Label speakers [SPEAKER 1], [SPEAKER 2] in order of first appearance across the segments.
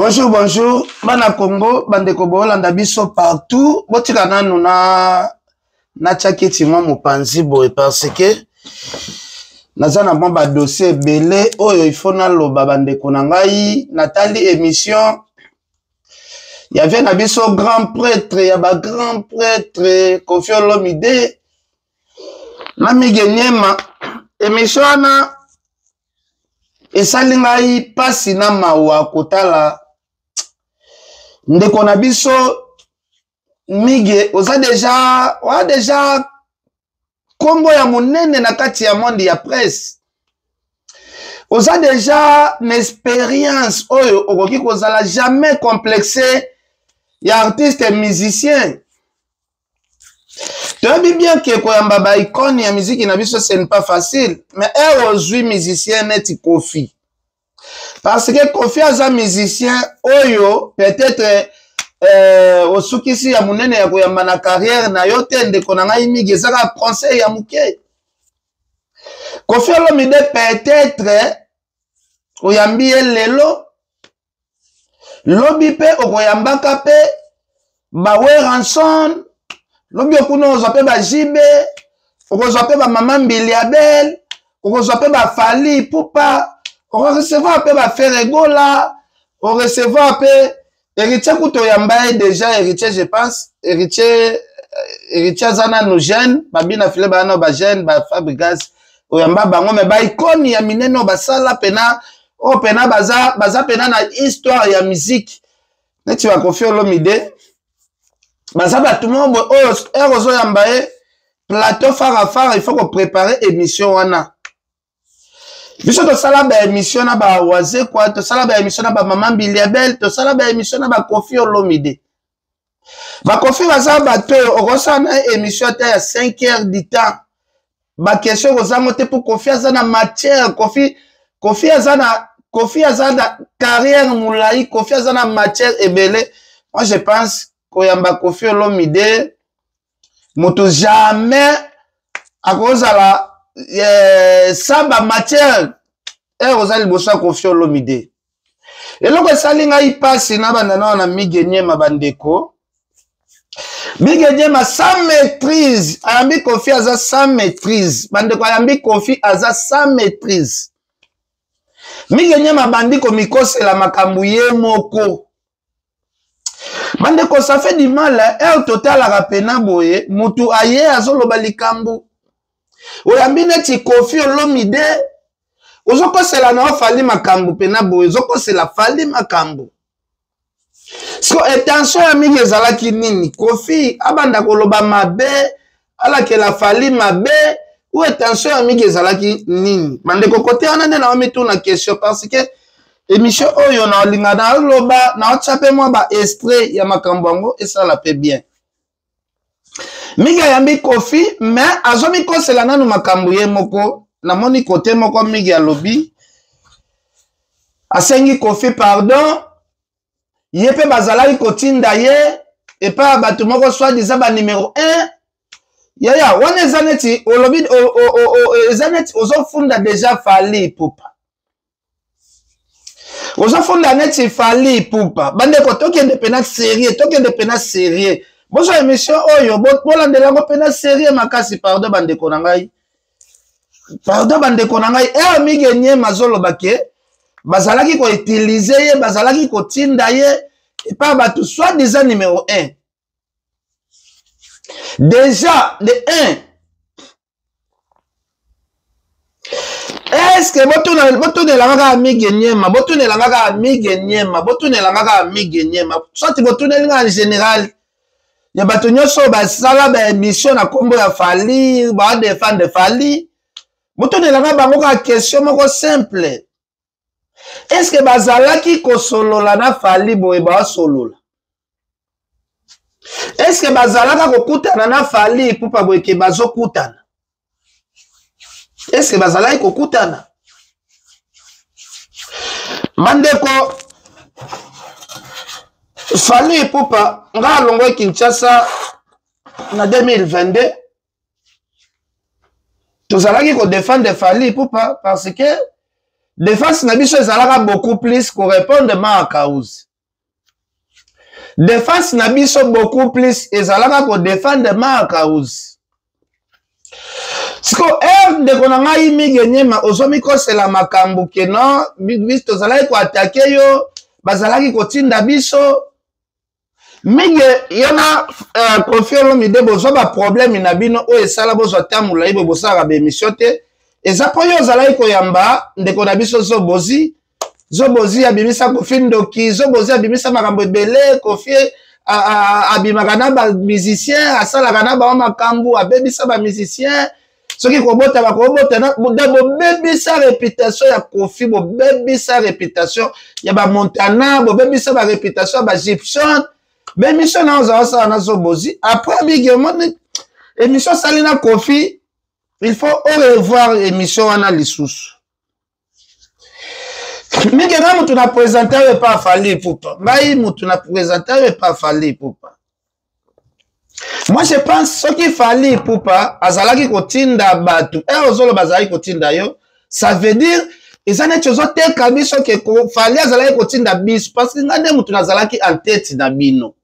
[SPEAKER 1] Bonjour, bonjour, bana Congo, bandeko bolanda biso partout. Botika nanu na natia kiti mwa mopanzi boye parce que naza na mwa ba dossier ebele oyo il faut naloba bandeko na ngai. Natali émission ya vie na biso grand prêtre ya ba grand prêtre Koffi Olomide na Migue Niema. Émission wana esali ngai mpasi na mawa kotala ndeko na biso Migue. Oza deja, oa deja kombo ya monene na kati ya monde ya presse, oza deja na experience oyo okoki kozala jamais complexe ya artiste musicien. Toyebi bien ke koyamba ba icone ya miziki na biso, ce n'est pas facile, mais ere ozwi musicien neti Koffi, parce que Koffi aza musicien oyo peut-être osukisi ya monene ya koyamba na carrière na yo te. Ndeko na ngai mingi, eza kaka conseil ya moke. Koffi Olomide, peut-être oyambi ye lelo, lobi mpe okoyambaka mpe baWerrason, lobi okuna okozwa mpe baJB, okozwa mpe bamama Mbiliabel, okozwa mpe baFally Ipupa, okorecevoir mpe baFerre Gola, orecevoir mpe Héritier. Kuta oyamba ye déjà Héritier, je pense Héritier aza nanu jeune, babina file baa nano bajeune, baFabregas oyamba bango, mais baicone ya minene oyo basala pena, oyo pena baza pena na histoire ya musique neti baKoffi Olomide, baza bato moko boye oyo ere ozoyamba ye plateau fara fara, il faut kopréparer émission wana. Biso tosala baémission na baWazekwa, tosala baémission na bamama Mbiliabel, tosala baémission na baKoffi Olomide. BaKoffi baza bato oyo okosala na émission ata ya 5 heures du temps, baquestion kozango te, mpo Koffi aza na matière. Koffi aza na carrière molai, Koffi aza na matière ebele. Moi, je pense koyamba Koffi Olomide, moto jamais akozala sans bamatière ere oza liboso ya Koffi Olomide. Eloko esali ngai mpasi na banda nao na Migue Niema, bandeko, Migue Niema sans maîtrise ayambi Koffi, aza sans maîtrise. Bandeko, ayambi Koffi, aza sans maîtrise. Migue Niema abandi komikosela makambo ye moko. Bandeko, ça fait du mal ere totalaka pena boye, mutu aye azoloba likambo, oyambi neti Koffi Olomide, ozokosela na oFally makambo pena boye, ozokosela Fally makambo. So intention ya mingi ezalaki nini? Koffi abanda koloba mabe, alakela Fally mabe, ou intention ya mingi ezalaki nini? Bandeko, kote wana nde naomituna question, parce que émission oyo naolinga naloba, naotya mpe mwa baextrait ya makambo yango, esala mpe bien. Mingi ayambi Koffi, mais azomikosela nanu makambo ye moko. Namoni kote moko mingi alobi asengi Koffi pardon, ye mpe bazalaki kotinda ye epai ya bato moko soi-disant ba numéro 1. Yaya, wana eza neti olobi, eza neti ozofunda déjà Fally Ipupa, ozofunda neti Fally Ipupa. Bandeko, tokende pena sérieux, tokende pena sérieux. Bozwa émission oyo, bolandela yango pena sérieux makasi. Pardon bandeko na ngai, pardon bandeko na ngai. Ere Migue Niema azoloba ke bazalaki koutiliser ye, bazalaki kotinda ye epai bato soi-disant numéro 1, déjà de 1, est-ce botunelanga kaka Migue Niema, botunelanga kaka Migue Niema, botunelanga kaka Migue Niema, soit botunelinga en général ya bato nyonso oyo basala baémission na nkombo ya Fally, badéfendre Fally, botunelanga bango kaka question moko simple: est-ce bazalaki kosolola na Fally boye baosolola? Est-ce bazalaka kokutana na Fally Ipupa boye ke bazokutana? Est-ce bazalaki kokutana? Bandeko, Fally Ipupa, nga alongwa Kinshasa na 2022, tozalaki kodéfendre Fally Ipupa parce que défense na biso ezalaka beaucoup plus korépondre ma cause. Defense na biso beaucoup plus ezalaka ko defendre Marc House. Siko heure ndeko na ngai Migue Niema ozomikosela makambo ke non, biso tozalaki koatake yo, bazalaki kotinda biso. Migue, yo na Koffi Olomide bozwa ba problème na bino oyo esala bozwa temps molai boye bosalaka ba émission te, eza mpo yo ozalaki koyamba ndeko na biso Zobozi. Zobozi abimisa Koffi ndoki, Zobozi abimisa makambo ebele, Koffi abimaka na ba musicien, asalaka na bango makambo, abebisa ba musicien, soki kobota bakobota na bobebisa réputation ya Koffi, bobebisa réputation ya ba Montana, bobebisa ba réputation ya ba Gibson. Ba émission na ozala osala na Zobozi après Migue, omoni émission osali na Koffi, il faut au revoir émission wana lisusu. Mingi ngai motu na présente oyo epa Fally Ipupa, ngai motu na présente oyo epa Fally Ipupa. Moi je pense soki Fally Ipupa azalaki kotinda bato, ozoloba azalaki kotinda yo, ça veut dire eza neti ozoteka biso ke Fally azalaki kotinda biso, parce que ngai nde motu nazalaki en tête na bino.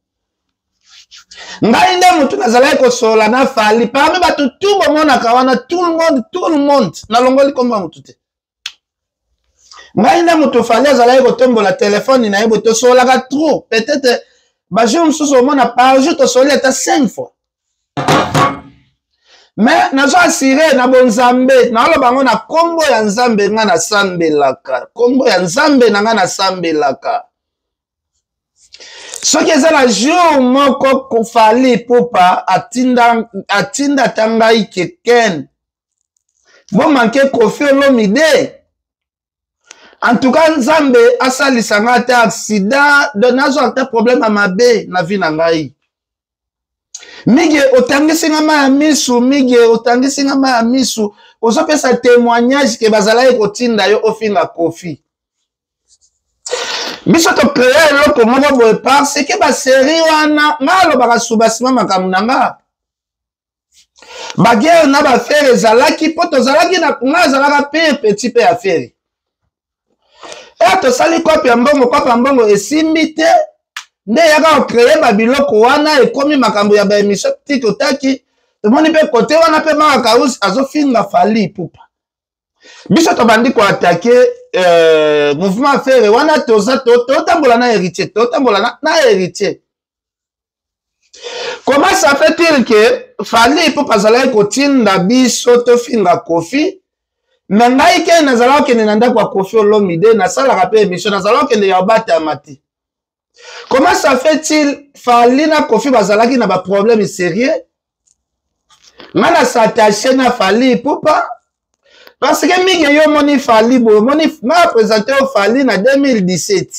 [SPEAKER 1] Ngai nde motu nazalaki kosolola na Fally parmi bato tout bomonaka wana, tout le monde, tout le monde, nalongoli kombo ya motu te. Ngai nde motu Fally azalaki kotombola telefone na ye boye, tosololaka trop, peut-être bajour mosusu omona par jour tosololi ata 5 fois. Mais nazo assuré na bonzambe, naoloba yango na kombo ya Nzambe nga nasambelaka, kombo ya Nzambe na nga nasambelaka. Soki eza na jour moko Fally Ipupa atinda ata ngai ke Ken bo manke Koffi Olomide, en tout cas Nzambe asalisa ngai ata accident, donc nazwa ata problème ya mabe na vie na ngai. Migue otangisi nga mai ya misu, Migue otangisi nga mai ya misu, ozopesa témoignage ke bazalaki kotinda yo ofinga Koffi. Biso tocrea eloko moko boye parce que baserie wana nga alobaka subasima makambo na nga, baguerre na bafere ezalaki mpo tozalaki na nga azalaka pire petit mpe ya fere. Tosali kope ya mbongo, kope ya mbongo esimbi te, nde eyaka kocreye babiloko wana, ekomi makambo ya baémission tiki otaki. Tomoni mpe kote wana mpe Marc House azofinga Fally Ipupa. Biso tobandi koatake mouvement fere wana, toza totambola na héritier, totambola na héritier. Comment ça fait-il que Fally Ipupa azalaki kotinda biso tofinga Koffi, mais ngai ke nazalaki kokende na ndako ya Koffi Olomide, nasalaka mpe émission, nazalaki kokende ya obatama te. Comment ça fait-il Fally na Koffi bazalaki na ba problème sérieux, nga na s'attaché na Fally Ipupa parce que mingi yo moni Fally boye, moni nga présenter yo Fally na 2017.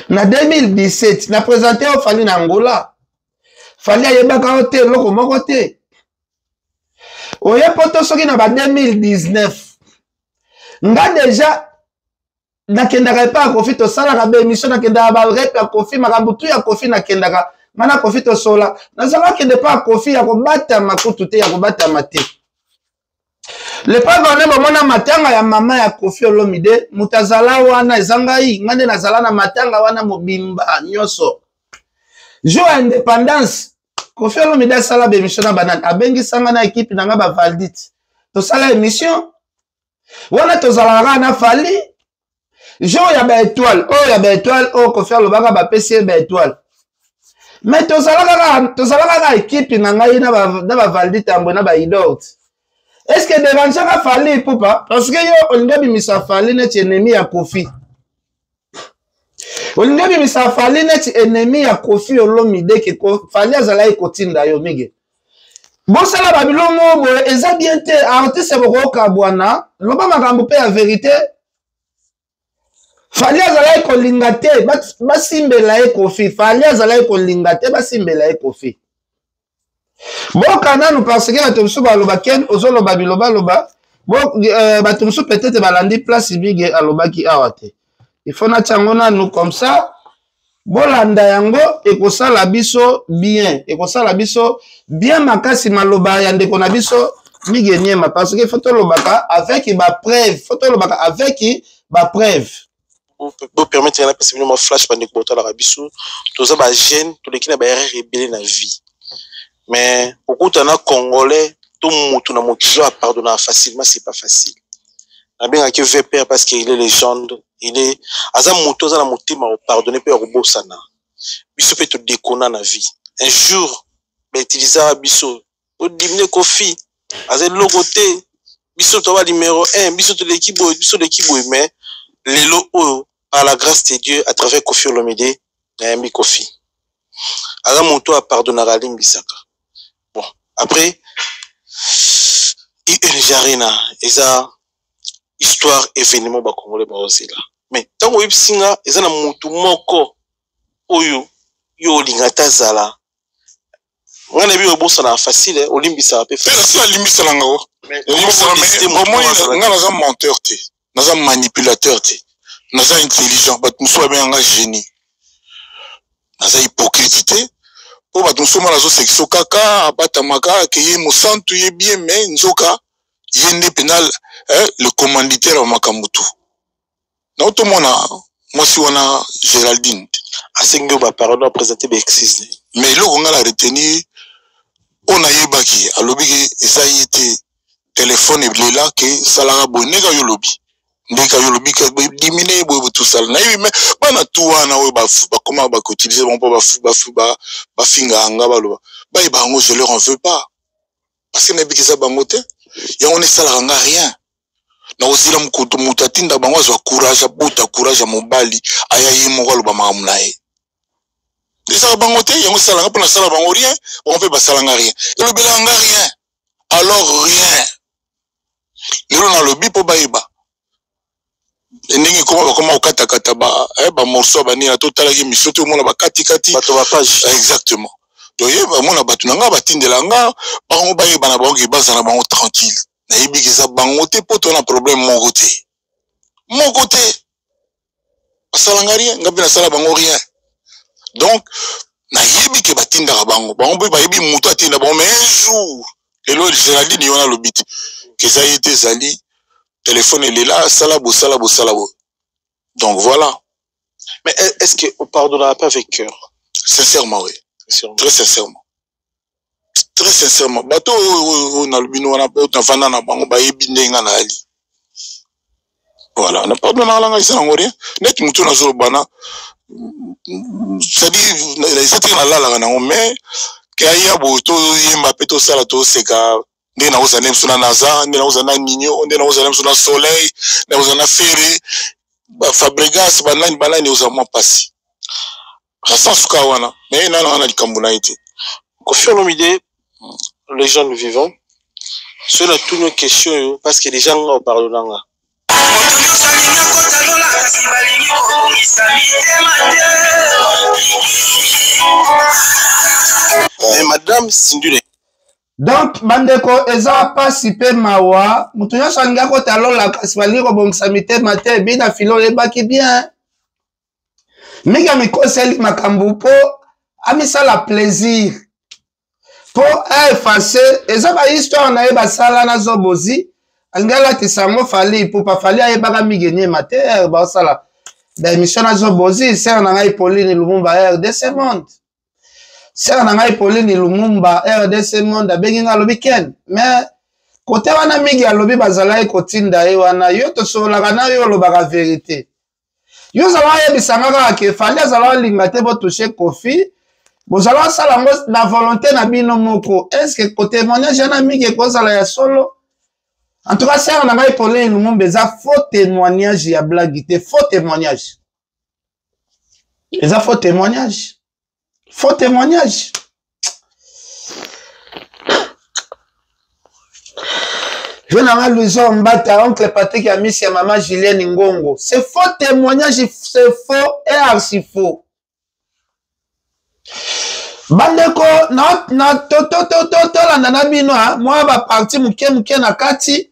[SPEAKER 1] Na 2017 na présenter yo Fally na Angola. Fally ayebaka yo te eloko moko te. Oye poto soki na ba 2019. Nga déjà nakendaka epai ya Koffi, tosalaka ba émission, nakendaka ba rep ya Koffi, makambo tu ya Koffi nakendaka, nga na Koffi tosola. Nazalaka kende epai ya Koffi ya kobatama kutu te, ya kobatama te. Le pauvre wana bomona matanga ya mama ya Koffi Olomide, moto azala wana eza ngai, nga nde nazala na matanga wana mobimba nyonso. Jour ya indépendance, Koffi Olomide asala ba émission na banani, abengisanga na équipe na nga ba Valdite. Tosala émission wana tozalaka kaka na Fally. Jour ya ba étoile, oyo ya ba étoile oyo Koffi alobaka bapesi ye ba étoile. Mais tozalaka kaka équipe na ngai na ba Valdi Tambwe na ba Idort. Est-ce que dérangeaka Fally Ipupa? Parce que yo olingi obimisa Fally neti ennemi ya Koffi. Olingi obimisa Fally neti ennemi ya Koffi Olomide ke Fally azalaki kotinda yo mingi. Bosala ba bilongo boye eza bien te, artiste bokokabwana, loba makambo pe ya vérité. Fally azalaki kolinga te basimbela ye Koffi. Fally azalaki kolinga te basimbela ye Koffi. Boka nanu parce que bato mosusu baloba Ken ozoloba bilobaloba. Bato mosusu peut-être balandi place Migue alobaki awa te. Il faut natia yango nanu comme ça bolanda yango, ekosala biso bien, ekosala biso bien makasi maloba ya ndeko na biso Migue Niema, parce que faut tolobaka avec ba preuve, faut tolobaka avec ba preuve.
[SPEAKER 2] Bopermettre nga napesa bino mwa flash. Bandeko botalaka biso, toza bajeune, toleki na baerreur ebele na vie, mais okuta na Congolais to mutu na mokili oyo apardonnaka facilement, c'est pas facile. Nabengaki VPR parce que il est légende, il est, aza moto aza na motema kopardonne mpe ya kobosana. Biso mpe todekona na vie, un jour bautilisaka biso, todimine Kofi aza eloko te, biso toba numéro 1, biso toleki boye, biso toleki boye. Mais lelo oyo, par la grâce de Dieu, à travers Kofi Olomide, nayambi Kofi, aza moto apardonnaka, alimbisaka. Bon, après ING Arena eza histoire, événement bacongolais baozela. Mais ntango oyebisi nga eza na motu moko oyo yo olinga te azala, nga na yebi obosanaka facile, olimbisaka mpe.
[SPEAKER 3] Mpe nasi alimbisela ngo. Omoni, nga naza menteur te, naza manipulateur te, naza intelligent. Bato mosusu babenganga génie. Naza hypocrite te, mpo bato mosusu mona azosekisa kaka, abatamaka akeye mosantu ye bien, mais nzoka ye nde mpena le commanditaire ya makambo tu. Naotomona mwasi wana Géraldine.
[SPEAKER 2] Asengi yo bapardon, aprésente baexcuse.
[SPEAKER 3] Mais eloko ngai na retenir, oyo nayebaki, alobiki eza ye te, telefone elela ke salaka boye, ndenge yo olobi, ndenge yo olobi, dimine ye boye, tosala nayebi. Me bana tu wana oyo bakoma bakoutilize bango mpo bafinga nga, baloba bayeba yango, je leur en veux pas, parce que nayebiki eza bango te. Yango wana esalaka nga rien. Nakozila mokoto moto atinda bango azwa courage, abota courage ya mobali, aya ye moko aloba makambo na ye. Ezaka bango te, yango esalanga mpo nasala bango rien, bango mpe basalanga rien, elobelaka nga rien. Alors rien, lelo nalobi mpo bayeba ndenge ekoma, bakoma kokatakata bamorceau ya banini. Totalaki émission te, omona bakatikati.
[SPEAKER 2] Bato bapage.
[SPEAKER 3] Exactement. Toyeba, mona bato na nga batindela nga bango, bayeba na bango ke baza na bango tranquille. Nayebi ke eza bango te, mpo to na problème moko te, moko te. Basalanga rien, nga mpe nasala bango rien. Donc nayebi ke batindaka bango, bango mpe bayebi moto atinda bango. Mais un jour, lelo Géraldine ye wana alobi te ke eza ye te, ezali telefone elela, sala bosala bosala bo. Donc voilà.
[SPEAKER 2] Mais est-ce que opardonnaka pas avec cœur?
[SPEAKER 3] Sincèrement, oui. Sincèrement. Très sincèrement, très sincèrement. Bato oyo nalobi no wana, oyo navanda na bango, bayebi ndenge nga nayali. Voilà, na pardonnaka nanga, eza nango rien. Neti motu nazoloba na, c'est-à-dire eza teke nalalaka nango, mais ke aya boye, toyemba mpe tosala, toseka. Ndenge nakozala nde mosu na naza, nde nakozala na Ninio, nde nakozala nde mosu na Soleil, nde nakozala na Ferre, Fabregas, banani banani, ozala mwa mpasi na suka wana. Me nana wana likambo na ye te.
[SPEAKER 2] Kofi Olomide, légende vivant, soki natuni question oyo parce que déjà nga opardonna nga.
[SPEAKER 4] Moto nyonso alingi akota lola, kasi balingi kobongisa mitema te.
[SPEAKER 2] Mais madame Sindule.
[SPEAKER 1] Donc bandeko, eza mpasi mpe mawa. Moto nyonso alingi akota lola, kasi balingi kobongisa mitema te. Bina filo oyebaki bien mingi, amikoseli makambo mpo amisala plaisir, mpo aefase. Eza bahistoire na ye basala na Zobozi, alingi alatisa yango Fali Ipupa. Fali ayebaka mingi niema te. Baosala baémission na Zobozi. Sere na ngai Pauline Lumumba, RDC Monde, sere na ngai Pauline Lumumba, RDC Monde, abengi ngai, alobi: "Ken, mais kote wana mingi alobi bazalaki kotinda ye wana." Yo tosololaka na yo, olobaka vérité. Yo ozala oyebisanga kaka ke Fali azala olinga te botouche Kofi, bozala osala yango na volonté na bino moko. Est-ce kotémoignage wana mingi ekozala ya solo? En tout cas, sere na ngai Pauline Lumumba, eza faux témoignage ya blague te, faux témoignage, eza faux témoignage, faux témoignage. Je nanga Louison Mbata, oncle Patrick ya misi ya mama Julienne Ngongo. C'est faux témoignage, c'est faux et archi faux. Bandeko, na, na to to to to tolanda na bino mwa ba parti moke moke na kati.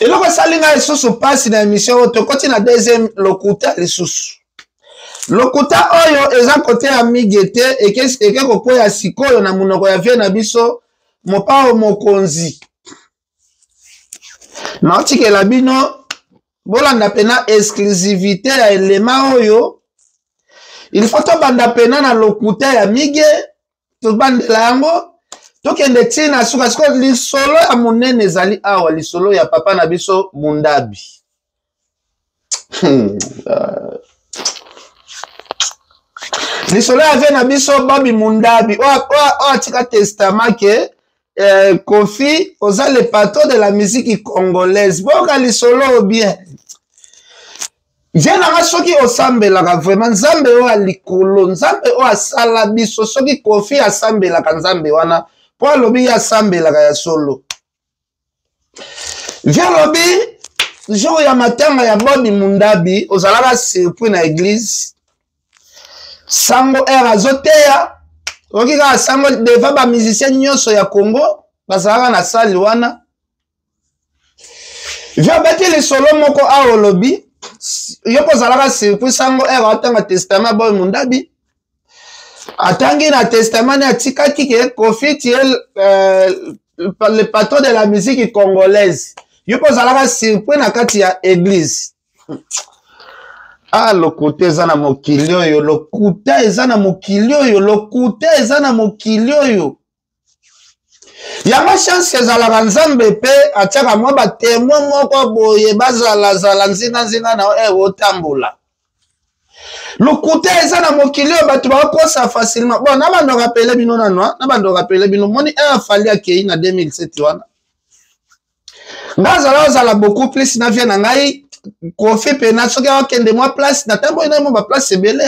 [SPEAKER 1] Eloko esali ngai lisusu mpasi na émission oyo, tokoti na deuxième lokuta lisusu. Lokuta oyo eza kote ya Migue te, eke kokwea sikoyo na monoko ya vie na biso Mopao Mokonzi. Naotikela bino. Bolanda pena exclusivité ya elema oyo. Il faut tobanda pena na lokuta ya Migue, tobandela yango tokende ntina suka. Sikoyo lisolo ya monene ezali awa, lisolo ya papa na biso Mundabi. Lisolo ya vie na biso Bobi Mundabi oyo atika testament ke Koffi oza le patron de la musique congolaise. Boyoka lisolo bien. Vie na nga, soki osambelaka vraiment Nzambe oyo ya likolo, Nzambe oyo asala biso, soki Koffi asambelaka Nzambe wana, mpo alobi ye asambelaka ya solo. Vie alobi jour ya matanga ya Bobi Mundabi, ozalaka surpris na église, sango r azoteya, oyoki kaka sango devant bamusicien nyonso ya Congo bazalaka na salle wana. Vie abeti lisolo moko awa, olobi yo mpo ozalaka surpris, sango r atanga testament Boy Mundabi, atangi na testament ne atikaki ke Koffi, tu es le patron de la musique congolaise. Yo mpo ozalaka surpris na kati ya église. Ah, lokuta eza na mokili oyo, lokuta eza na mokili oyo, lokuta eza na mokili oyo. Yango chance ezalaka, Nzambe mpe atiaka mwa batémoin moko boye bazalazala nzinganzinga na yo otambola. Lokuta eza na mokili oyo, bato bakokosa facilement. Bon, na bando rappeler bino nano, na bando rappeler bino, moni un Fally akei na 2007 wana, nga azala ozala beaucoup plus na vie na ngai Koffi mpena soki akende mwa place, natamboli na ye mwa baplace ebele.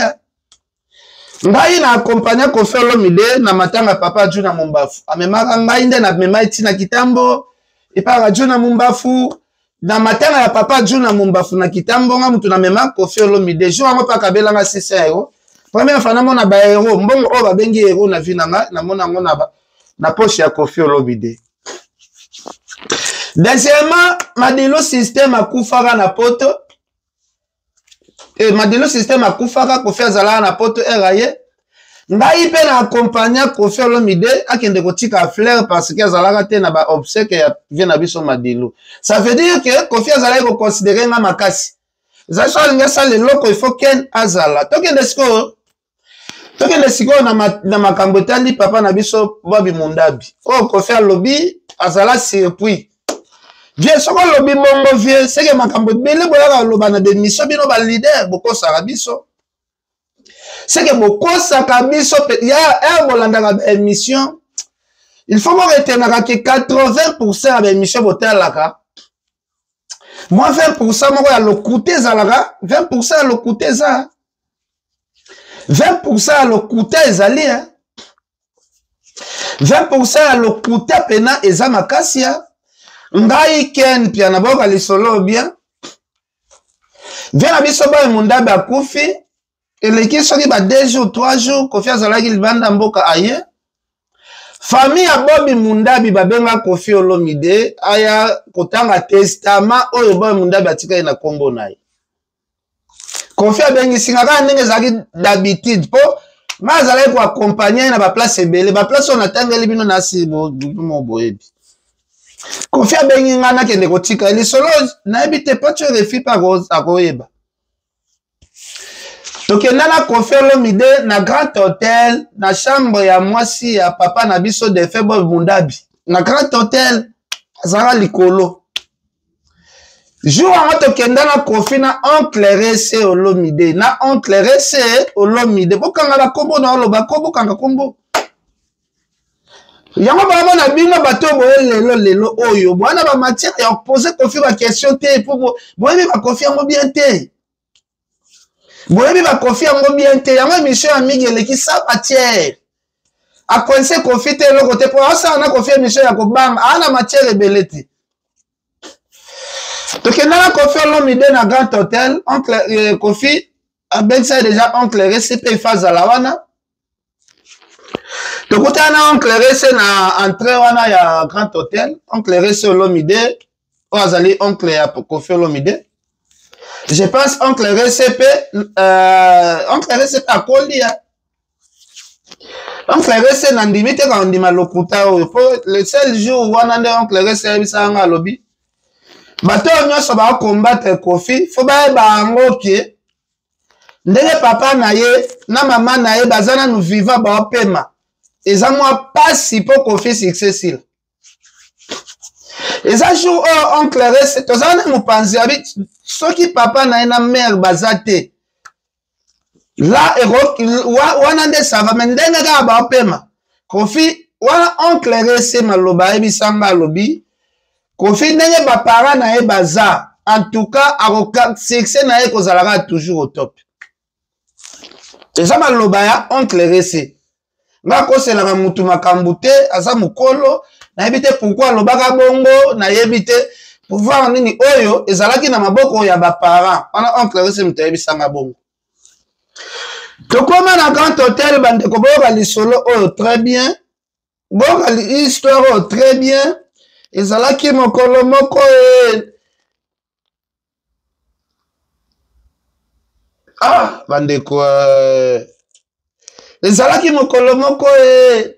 [SPEAKER 1] Ngai na accompagna Koffi Olomide na matanga papa Juna Mumbafu, amemaka ngai nde namema etina Kitambo epaka Juna Mumbafu. Na matanga ya papa Juna Mumbafu na Kitambo, nga mutu namema Koffi Olomide. Jour yango mpe akabelanga 600 euro, première fois namona baeuro, mbongo oyo babengi euro na vie na nga, namona yango na poche ya Koffi Olomide. Deuxièmement, Madilo Système akufaka na Poto. Madilo Système akufaka, Koffi azalaka na Poto ere ye. Ngai mpe na accompagna Koffi Olomide akende kotika fleur, parce que azalaka te na baobsèque ya vie na biso Madilo. Ça veut dire que Koffi azalaki koconsidérer nga makasi. Ezali so alingi asala eloko, il faut Ken azala. Tokende sikoyo, tokende sikoyo na makambo etali papa na biso Bobi Mundabi oyo Koffi alobi azala surpris. Vie, soki olobi bongo, vie seke makambo ebele boyaka koloba na bemission, bino baleader bokosaka biso, seke bokosaka biso ya ere bolandaka baémission. Il faut boretenaka ke 80 ya baémission botalaka, mwa 20 moko ya lokuta ezalaka, 20 ya lokuta eza, 20 ya lokuta ezali, 20 ya lokuta pena eza makasi. Ya ngai Ken Pia na boyoka lisolo bien. Vie na biso Boy Mundabi akufi, eleki soki ba 2 jours, 3 jours, Koffi azalaki libanda mboka, aye. Famille ya Bobi Mundabi babenga Koffi Olomide aya kotanga testament oyo Bobi Mundabi atikali na nkombo na ye. Koffi abengisi nga kaka ndenge ezalaki d'habitude, mpo nga azalaki koaccompagner ye na baplace ebele, baplace oyo natangeli bino nasi mo boyebi. Koffi abengi nga nakende kotika lisolo, nayebi te Pacho Refi mpe akoyeba. Tokenda na Koffi Olomide na Grand Hotel, na chambre ya mwasi ya papa na biso défunt Bob Mundabi. Na Grand Hotel azalaka likolo. Jour yango tokenda na Koffi na oncle Rese Olomide, na oncle Rese Olomide. Bokanga bakombo na oloba ko, bokanga kombo yango. Bamona bino bato boye lelo lelo oyo bwana bamatière ya pose Koffi baquestion te, po boyebi baKoffi yango bien te, boyebi baKoffi yango bien te. Yango émission ya mingi eleki sa matière, akoinse Koffi te, eloko te, po asala na Koffi émission ya kobanga, aa na matière ebele te. Tokenda na Koffi Olomide na Grand Hotel. Oncle Koffi abengisa déjà oncle Rese mpe ifa azala wana. Tokutana na oncle Rese na entrée wana ya Grand Hotel. Oncle Rese Olomide oyo azali oncle ya Koffi Olomide, je pense. Oncle Rese mpe, oncle Rese mpe akoli ya oncle Rese, nandimi te kaka ndima lokuta oyo, po le seul jour wana nde oncle Rese ayebisaka nga, alobi Bato oyo nyonso bakombatre Kofi, fo bayeba yango ke ndenge papa na ye na mama na ye baza nanu viva, baopema, eza mwa pasi mpo Kofi succès sila. Eza jour oyo oncle Rese tozala na mopanzi abi soki papa na ye na mare baza te la wana nde sava me ndenge kaka baopema Kofi wana. Oncle Rese maloba ayebisanga, alobi Kofi ndenge baparent na ye baza, en tout cas akoka succès na ye kozalaka toujours au top. Eza maloba ya oncle Rese. Nga akoselaka mutu makambo te, aza mokolo, nayebi te pourkui alobaka bongo, nayebi te pouvoir nini oyo ezalaki na maboko ya baparent wana. Oncle Rese moto ayebisanga bongo. Tokoma na Grand Hotel, bandeko, boyoka lisolo oyo très bien, boyoka histoire oyo très bien. Ezalaki mokolo moko e ah bandeko, ezalaki mokolo moko e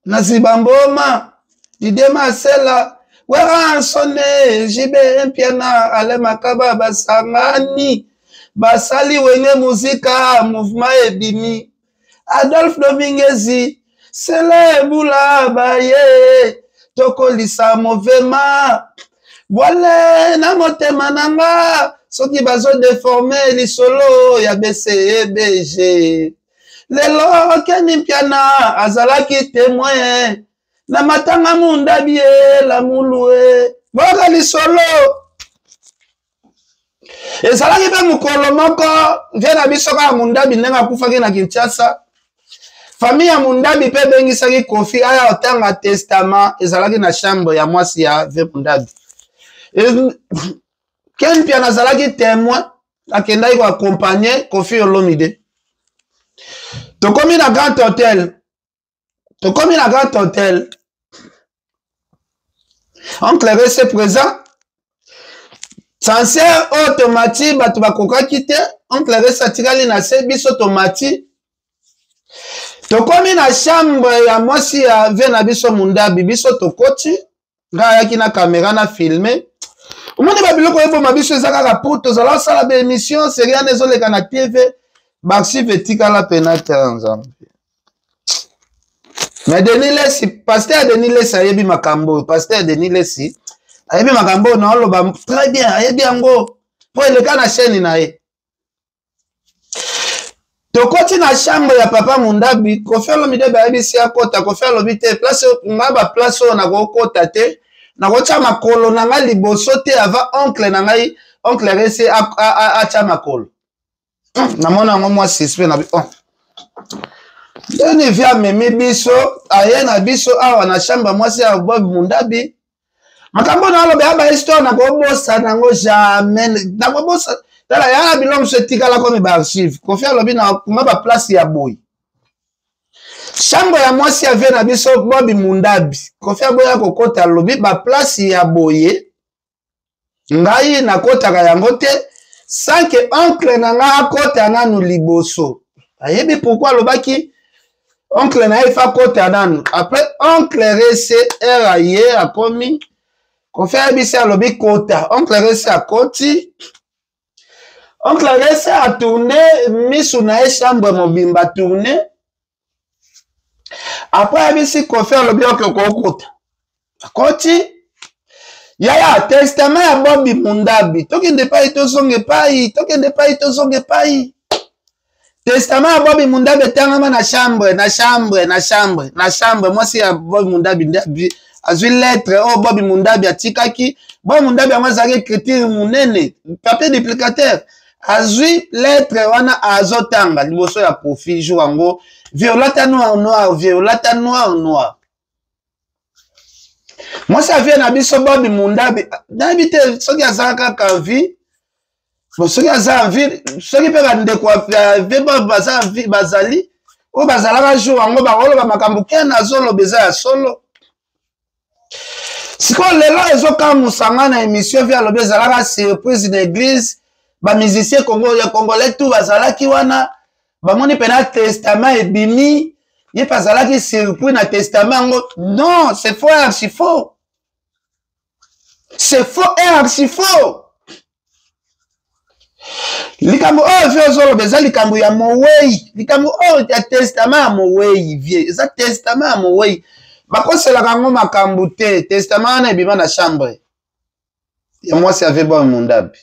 [SPEAKER 1] na Zibamboma, Didie Masela, Weransone, Jibe Mpiana, Ale Makaba basangani, basali Wenge Muzika, mouvement ebimi. Adolphe Domingezi, Sele Bula baye tokolisa movema bwale na motema na nga soki bazodeforme lisolo ya BCBG. Lelo Keni Mpiana azalaki temoin na matanga mundabi e lamulu e boyoka lisolo. Ezalaki mpe mokolo moko vie na biso kaka Mundabi ndenge akufaki na Kinshasa, famille ya Mundabi mpe ebengisaki Kofi aya otanga testament. Ezalaki na chambre ya mwasi ya ve Mundabi. Ken Mpiana azalaki témoin, akendaki koakompagne Kofi Olomide. Tokomi na Grand Hotel, tokomi na Grand Hotel, oncle Rese présent sancerre oyo tomati, bato bakokaki te. Oncle Rese atikali na se, biso tomati, tokomi na chambre ya mwasi ya vie na biso Mundabi. Biso tokoti, ngai ayaki na kamera na filme. Omoni babiloko eboma biso eza kaka po tozala osala baémission serie wana ezoleka na TV, baarchive etikala pena te ya Nzambe. Mais Denis Lesi, pasteur Denis Lesi ayebi makambo oyo. Pasteur Denis Lesi ayebi makambo oyo naoloba très bien, ayebi yango mpo eleka na chaîne na ye. Tokoti na chambre ya papa Mundabi, Kofi Olomide bayebisi akota. Kofi alobi te, place nga baplace oyo nakokota te, nakotya makolo na ngai liboso te avant oncle na ngai, oncle Rese atya makolo. Namona yango mwa suspect na oh. Ndeni vi amemi biso, aye na biso awa na chambre mwasi ya Bob Mundabi. Makambo na aloba ya bahistoire nakobosana yango jamais, nakobosa. Tala ya na biloko mosusu etikala komi baarchive. Kofi alobi na kuma baplace ya boye, chambre ya mwasi ya vie na biso Bobi Mundabi, Kofi aboya kokota, alobi baplace ya boye ngai nakotaka yango te sans que oncle na ngai akota nanu liboso. Ayebi pourquoi alobaki oncle na ye fa akota nanu. Après oncle Rese ere aye akomi, Kofi ayebisi, alobi kota. Oncle Rese akoti, oncle Rese atourne misu na ye chambre mobimba tourne. Après ayebisi Kofi, alobi oke okokota. Akoti yaya testament ya Bobi Mundabi, tokende epai tozonga epai, tokende epai tozonga epai. Testament ya Bobi Mundabi etangama na chambre, na chambre, na chambre, na chambre mwasi ya Bobi Mundabi nde azwi lettre oyo Bobi Mundabi atikaki. Bobi Mundabi yango azalaki écriture monene, papier duplicateur. Azwi lettre wana azotanga liboso ya Kofi. Jour yango violata noir noir, violata noir noir. Mwasi avie na biso Bobi Mundabi, nayebi te soki aza kaka vie bon, soki aza en vie, soki mpe bandeko ya vie baza en vie, bazali oyo bazalaka jour yango, bakoloba makambo ken azoloba eza ya solo. Sikoyo lelo ezokamwisa nga na émission vie alobi ezalaka surprise na église, bamusicien congo ya congolais tout bazalaki wana, bamoni mpena testament ebimi, ye mpe azalaki surpris na testament yango. Non, c'est faux, archi faux. C'est faux et archi faux. Likambo oyo vie ozoloba eza likambo ya mowei, likambo oyo ya testament ya mowei vie, eza testament ya mowei. Bakoselaka yango makambo te. Testament wana ebima na chambre ya mwasi ya Veboy Mundabi.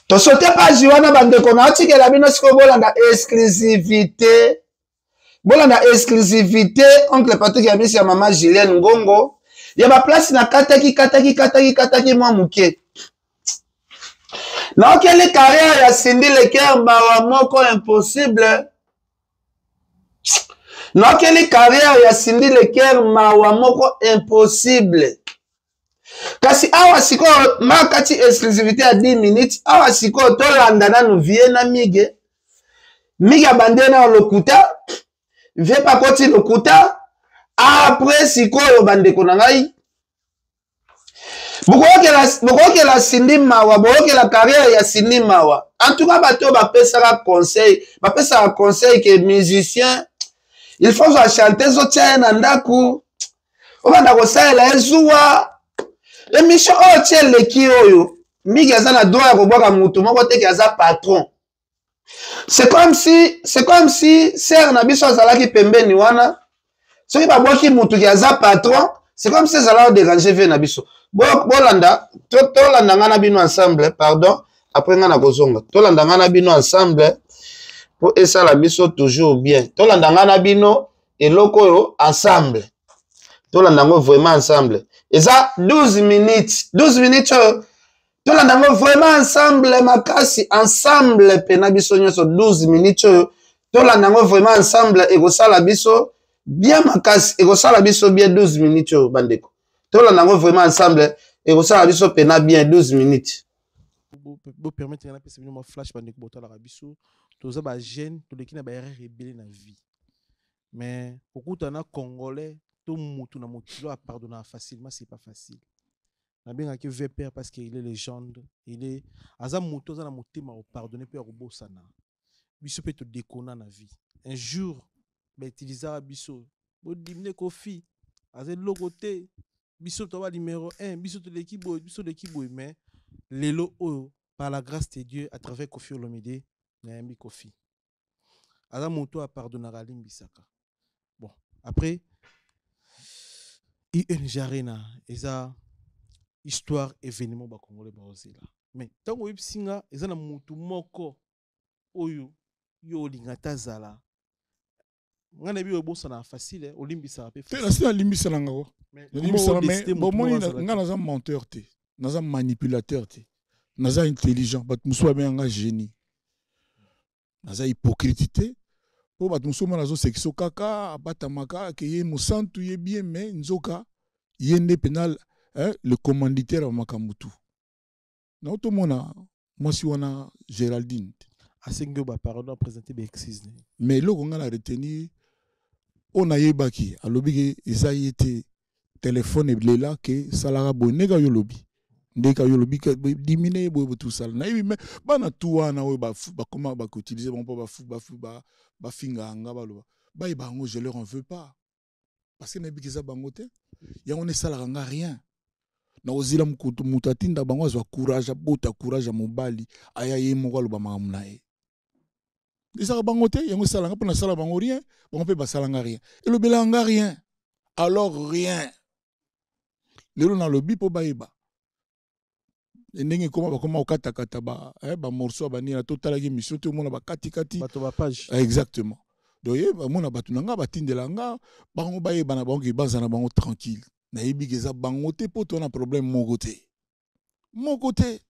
[SPEAKER 1] Tosote page wana bandeko, naotikela bino sikoyo bolanda exclusivité, bolanda exclusivité oncle Patrick ya misi ya mama Julienne Ngongo ya ba place na kataki kataki kataki kataki mwa moke. Naokeli carrière ya Cindy Leker mawa moko impossible. Naokeli carrière ya Cindy Leker mawa moko impossible. Kasi awa sikoyo makati exclusivité ya 10 minutes, awa sikoyo tolanda nanu vie na Migue. Migue abande na lokuta, vie pakoti lokuta. Après sikoyo bandeko na ngai, bokoyokela Cindy mawa, bokoyokela carrière ya Cindy mawa. En tout cas bato bapesaka conseil, bapesaka conseil que musicien il faut zwa chanteuse otia ye na ndaku, obanda kosalela ye zuwa. Émission oyo tie eleki oyo, Migue aza na droit ya kobwaka mutu moko te ke aza patron. C'est comme si, c'est comme si sœur na biso azalaki pembeni wana, soki babwaki mutu ke aza patron, c'est comme si ezalaki déranger vie na biso. Bolanda, tolanda nga na bino ensemble, pardon, après nga na kozonga. Tolanda nga na bino ensemble po esala biso toujours bien. Tolanda nga na bino eloko oyo ensemble. Tolanda ngo vraiment ensemble. Eza 12 minutes, 12 minutes oyo tolanda ngo vraiment ensemble makasi, ensemble pena biso nyonso. 12 minutes oyo tolanda ngo vraiment ensemble, ekosala biso bien makasi, ekosala biso bien. 12 minutes oyo bandeko, tolanda ngo vraiment ensemble, ekosala biso pena bien. 12 minutes.
[SPEAKER 2] Bo permettre nga napesa bino mwa flash bandeko botalaka biso. Toza ba jeune, toleki na ba erreur ebele na vie, mais kokutana na congolais to mutu na mokili oyo apardonnaka facilement, c'est pas facile. Nabengaki VPR parce que il est légende, il est aza moto aza na motema kopardonner mpe ya kobosana. Biso mpe todekona na vie, un jour bautilisaka biso, bodimine Kofi aza eloko te, biso toba numéro 1, biso toleki boye, biso toleki boye. Mais lelo oyo, par la grâce de Dieu, à travers Kofi Olomide, nayambi Kofi aza moto apardonnaka, alimbisaka. Bon, après ING Arena eza histoire, événement bakongolais baozela. Mais ntango oyebisi nga eza na motu moko oyo yo olinga te azala, nga nayebi oyo obosana facile, olimbisaka mpe.
[SPEAKER 5] Te, nasi nalimbisa na ngako, nalimbisaka. Mais bomoni, nga naza menteur te, naza manipulateur te, naza intelligent. Bato mosusu babenga nga génie. Naza hypocrite te, mpo bato mosusu omona azosekisa kaka, abatamaka ke ye mosantu, ye bien, mais nzoka ye nde mpena le commanditaire ya makambo tu. Na otomona mwasi wana Géraldine.
[SPEAKER 2] Asengi yo bapardon, aprésente baexcuse.
[SPEAKER 5] Mais eloko ngai na retenir, oyo nayebaki, alobi ke eza ye te, telefone elela ke salaka boye, ndenge yo olobi, ndenge yo olobi, dimine ye boye botusala. Nayebi me bana tu wana oyo bakoma bakoutilize bango mpo bafinga nga, baloba bayeba yango, je leur en veux pas, parce que nayebi ke eza bango te. Yango wana esalaka nga rien. Nakozila moto atinda bango azwa courage, abota courage ya mobali, aya ye moko aloba makambo na ye. Ezalaka bango te, yango esalanga mpo nasala bango rien, bango mpe basalanga rien, elobelaka nga rien. Alors rien, lelo nalobi mpo bayeba ndenge ekoma, bakoma kokatakata bamorceau ya banini. Totalaki émission te, omona bakatikati
[SPEAKER 2] bato bapage.
[SPEAKER 5] Exactement. Donc ye bamona bato na nga batindela nga bango, bayeba na bango ke baza na bango tranquille. Nayebi ke eza bango te, mpo to na problème moko te, moko te.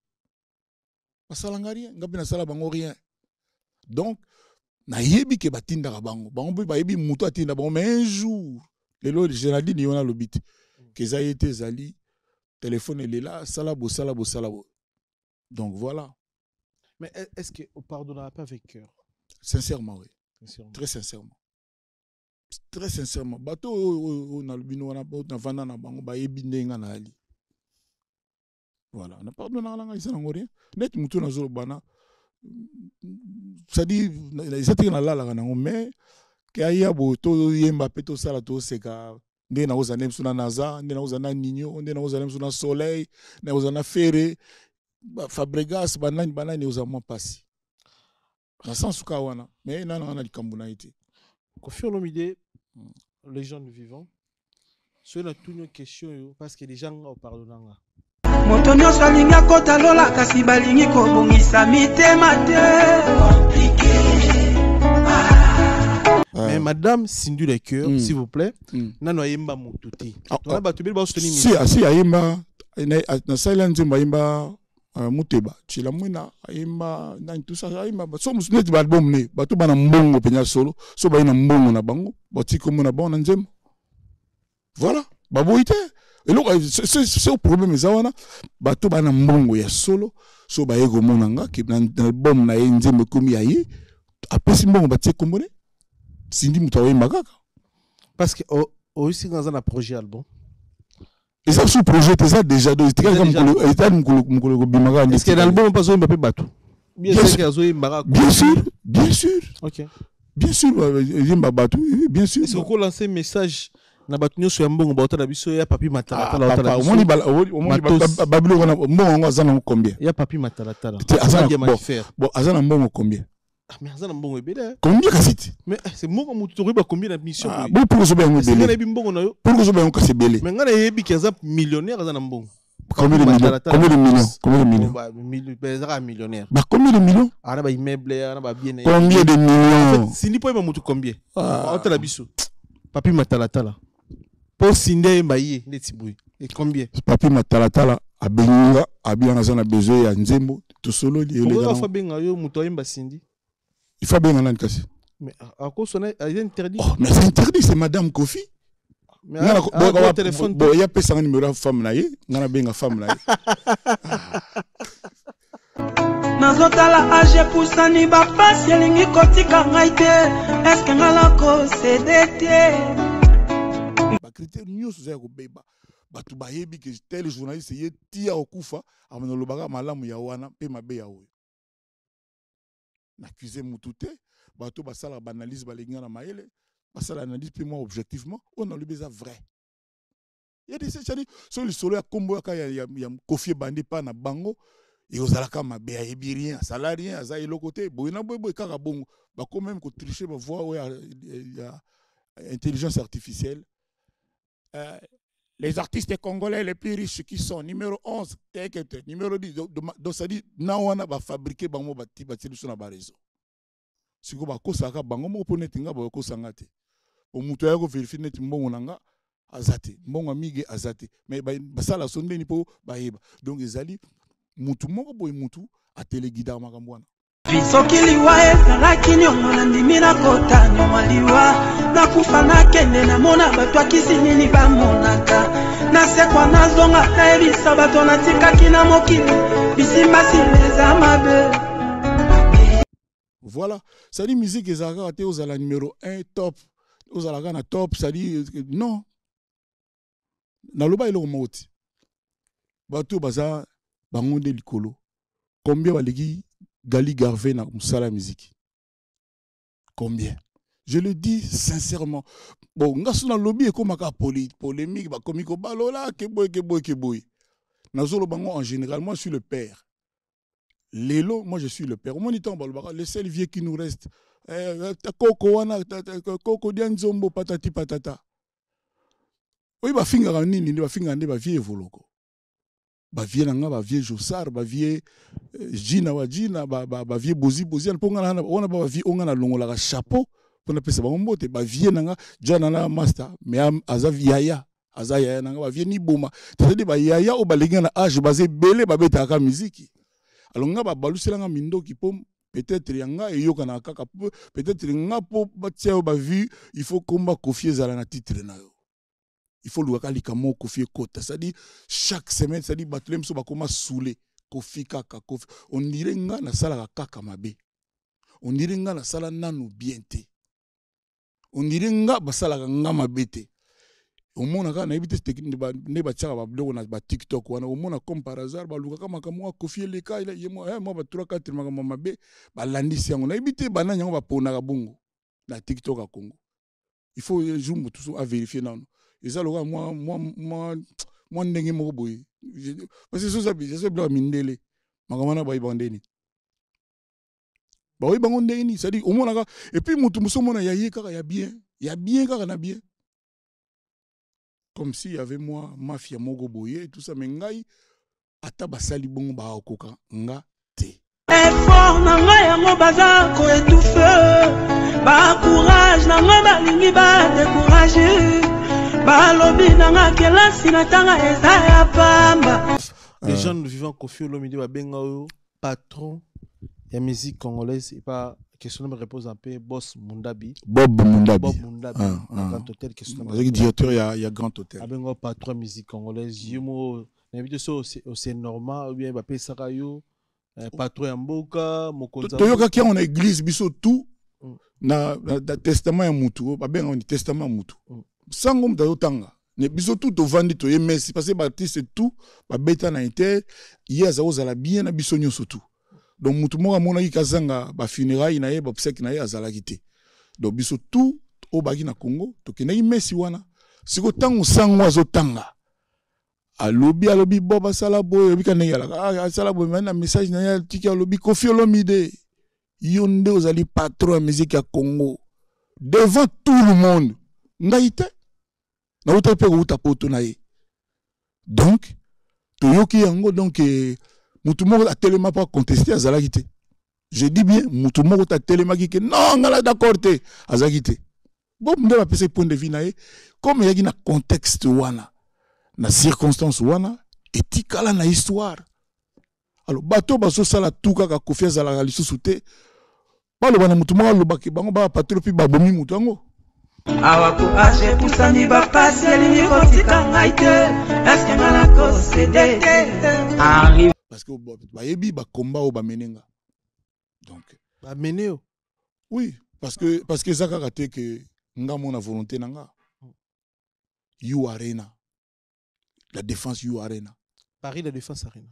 [SPEAKER 5] Basalanga rien, nga mpe nasala bango rien. Donc nayebi ke batindaka bango, bango mpe bayebi moto atinda bango. Mais un jour, lelo Géraldine ye wana alobi te ke eza ye te, ezali telefone elela, sala bosala bosala bo. Donc voilà.
[SPEAKER 2] Mais est-ce que pardonnera pas avec cœur?
[SPEAKER 5] Sincèrement, oui.
[SPEAKER 2] Sincèrement.
[SPEAKER 5] Très sincèrement, très sincèrement. Bato oyo nalobi no wana, navanda na bango, bayebi ndenge nga nayali. Voilà, na pardonnaka na ngai, eza nango rien. Neti motu nazoloba na, c'est-à-dire eza teke nalalaka nango, mais ke aya boye, toyemba mpe tosala, toseka. Ndenge nakozala nde biso na Naza, nde nakozala na Nino, nde nakozala biso na Soleil, nakozala na Ferre, Fabregas, banani banani, ozala mwa mpasi na sens ka wana, mais nana wana likambo na ye te.
[SPEAKER 2] Koffi Olomide, légende vivant, soki natuni yo question oyo parce que déjà nga opardona nga.
[SPEAKER 4] Moto nyonso alingi akota lola, kasi balingi kobongisa mitema te.
[SPEAKER 2] Mais madame Cindy Le Cœur, s'il vous plaît, nano ayemba motu te. Tona bato ebele baosoutenir.
[SPEAKER 5] Si, asi ayemba, nasalela nzembo, ayemba Muteba Tshila Mwina, ayemba nani, tout ça, ayemba so mosu neti baalbum ne bato bana mbongo mpenza solo, so baye na mbongo na bango, batiki kombo na bango na nzembo. Voilà, baboyi te. Eloko se problème eza wana, bato bana mbongo ya solo, so baye komona nga ke na album na ye nzembo ekomi ya ye, apesi mbongo, batie kombo ne Cindy, moto akoyemba kaka.
[SPEAKER 2] Parce que oyisi nga aza na projet album.
[SPEAKER 5] Eza sous projet te, eza déjà, donc etikali kaka mokolo, etali mokolo ekobima kaka.
[SPEAKER 2] Est-ce que na album mpe azoyemba mpe bato?
[SPEAKER 5] Bien sûr,
[SPEAKER 2] azoyembaka.
[SPEAKER 5] Bien sûr, bien sûr.
[SPEAKER 2] Ok.
[SPEAKER 5] Bien sûr, eyemba bato, oui, bien sûr.
[SPEAKER 2] Est-ce que okolancer message na bato nyonso ya mbongo baotala biso, ya Papi Matalatala?
[SPEAKER 5] Otala biso. Omoni omoni babiloko wana, mbongo yango aza nango combien?
[SPEAKER 2] Ya Papi Matalatala.
[SPEAKER 5] Te, aza na bon, aza na mbongo combien?
[SPEAKER 2] Ah, mais aza na mbongo ebele.
[SPEAKER 5] Combien kasi te?
[SPEAKER 2] Mais c'est mbongo motu tokoyeba combien na mission.
[SPEAKER 5] Ah, bon, pour kozoba yango ebele?
[SPEAKER 2] Nayebi mbongo na yo.
[SPEAKER 5] Pour kozoba yango kasi ebele?
[SPEAKER 2] Mais ngai nayebi ke aza millionnaire, aza na mbongo.
[SPEAKER 5] Combien de millions? Combien de millions? Combien de millions?
[SPEAKER 2] Ezaka millionnaire.
[SPEAKER 5] Bah, combien de millions?
[SPEAKER 2] Ana ba immeuble, ana ba bien.
[SPEAKER 5] Combien de millions?
[SPEAKER 2] Cindy, po yeba motu combien? Otala biso Papi Matalatala, mpo Cindy ayemba ye neti boye, et combien?
[SPEAKER 5] Papi Matalatala abengi nga, abiyanga aza na besoin ya nzembo, tosololi.
[SPEAKER 2] Eleka abenga yo moto ayemba Cindy.
[SPEAKER 5] Il faut abenga nani kasi?
[SPEAKER 2] Mais akosona, eza interdit.
[SPEAKER 5] Oh, mais c'est interdit, c'est madame Kofi.
[SPEAKER 2] Téléphone.
[SPEAKER 5] Bon, ya pesanga numéro ya femme na ye, nga nabenga femme na ye.
[SPEAKER 4] Nazotala age epusani, bapasi elingi kotika ngai te, eske ngai nakosede te?
[SPEAKER 5] Bacritère nyonso eza ya kobeba. Bato bayebi ke tel journaliste ye tia okufa amana, olobaka malamu ya wana mpe mabe ya oyo. Naccuse mutu te. Bato basalaka baanalyse, balingi nga na mayele, basala analyse mpe mwa objectivement. Oyo nalobi eza vrai. C'est-à-dire soki lisolo ya nkombo yaka ya Kofi ebandi mpa na bango, ekozalaka mabe, ayebi rien, asala rien, aza eloko te, boye na boye boye kaka bongo. Bako même kotriche bavoix oyo ya intelligence artificielle. Les artistes congolais les plus riches qui sont numéro 11, te numéro 10. Donc ça dit na wana bafabriqué bango, bati batie biso na baréseau. Sikoyo bakosaka bango moko mpo neti nga bakosanga te, po moto aya kovérifier neti mbongo na nga aza te, mbongo ya mige aza te, mais basala so ndeni mpo bayeba. Donc ezali mutu moko boye, mutu atelegidaka makambo wana.
[SPEAKER 4] Soki liwa ezalaki niongo, nandimi nakota nyongo liwa, nakufa nakende namona bato akisi nini bamonaka, nasekwa nazonga nayebisa bato natikaki na mokili bisimbasimba eza mabe.
[SPEAKER 5] Voilà, c'est-à-dire musique ezalaka kaka te ozala numéro 1 top, ozalaka na top, c'est-à-dire non. Naloba eloko moko ti, bato oyo baza bango nde likolo, combien baleki Gali Garve na mosala ya miziki? Combien? Je le dis sincèrement. Bon, nga so nalobi ekomaka polémique, bakomi kobalola ke boye, ke boye, ke boye. Nazoloba ngo en général. Moi, je suis le père lelo, moi je suis le père. Omoni ntango balobaka le seul vieux qui nous reste, koko wana, koko dia nzombo, patati patata, oyo bafingaka nini nde bafingaka nde bavieux Evoloko, bavieux na nga, bavieux Josar, bavieux Jina wa Jina, bavieux Bozi Bozi, mpo nga wana ba bavieux oyo nga nalongolaka chapeau mpo napesa bango mbote. Bavieux na nga jana na master, mais aza yaya, aza yaya na nga, bavieux Niboma, c'est-à-dire bayaya oyo balingi nga na age, baza ebele, babetaka miziki. Alors nga babaluselanga mindoki mpo peut-être ya nga eyokanaka kaka, peut-être nga mpo batia yo bavue, il faut komba Kofi ezala na titre na yo, il faut lukaka likambo Kofi ekota. C'est-à-dire chaque semaine, c'est-à-dire bato le miso bakoma soule Kofi, kaka Kofi. On dirait nga nasalaka kaka mabe, on dirait nga nasala nanu bien te, on dirait nga basalaka nga mabe te. Omonaka, nayebi te nde batiaka babiloko na baTikTok wana, omona comme par hasard balukaka makambo ya Kofi eleka ye mwa ba 3 4 makambo mabe, balandisi yango. Nayebi te banani yango baponaka bongo na TikTok ya Congo. Il faut un jour motu so avérifie nano. Eza lokola mwa mwa mwa mwa ndenge moko boye. Parce que soza eza biloko ya mindele. Makambo wana bayi bango ndeni. Baoyi bango ndenge nini? C'est-à-dire omonaka et puis mutu mosusu omona ya ye kaka ya bien, ya bien kaka na bien. Comme s'il y avait moi mafia moko boye tout ça mais ngai ata basali bongo bakokoka nga te.
[SPEAKER 4] Effort na ngai yango baza ko étouffe, ba courage na ngai balingi ba décourage, balobi na nga kelasi na tanga eza ya pamba.
[SPEAKER 2] Les jeunes vivant Koffi Olomide babenga oyo patron ya musique congolaise et pas question me repose un peu boss Mundabi.
[SPEAKER 5] Bob Mundabi.
[SPEAKER 2] Bob Mundabi.
[SPEAKER 5] Ah, ah.
[SPEAKER 2] Grand Hôtel question.
[SPEAKER 5] Azalaki directeur ya Grand Hôtel.
[SPEAKER 2] Abenga patron musique congolaise. Yo mo nayebi te so c'est normal ou bien bapesaka yo patron ya mboka mokonzi.
[SPEAKER 5] Toyokaki yango na église biso tout na testament ya mutu, babengaka ni testament ya mutu. Sango mutu azotanga. Ne biso tout tovandi toye mesi parce que ba artiste tout babeta na inter ye aza kozala bien na biso nyonso tout. Donc mutu moko amonaki kazanga ba funérailles na ye ba obsèques na ye azalaki te. Donc biso tout oyo baki na Congo tokendaki mesi wana. Siko tango sango azotanga alobi alobi bo basala boye alobi ka ndenge alaka ah, asala boye mais na message na ye atiki alobi Koffi Olomide yo nde ozali patron ya musique ya Congo devant tout le monde ngai te nauta mpe kouta poto na ye. Donc toyoki yango donc mutu moko atelema mpo aconteste azalaki te. Je dis bien mutu moko atelemaki ke non ngala d'accord te azalaki te. Bon nde bapesaki point de vue na ye comme eyaki na contexte wana na circonstance wana etikala na histoire. Alors bato bazosala tout kaka Koffi azalaka lisusu te baloba na mutu moko alobaki bango ba patro mpe babomi mutu yango.
[SPEAKER 4] Awa courage epusani bapasi elingi kotika ngai te, eske nga nakosede te? Arrive.
[SPEAKER 5] Parce que bayebi ba combat oyo bamene nga. Donc
[SPEAKER 2] bamene yo?
[SPEAKER 5] Oui, parce que eza kaka te ke nga mona volonté na nga. U Arena. La Défense U Arena.
[SPEAKER 2] Paris la Défense Arena.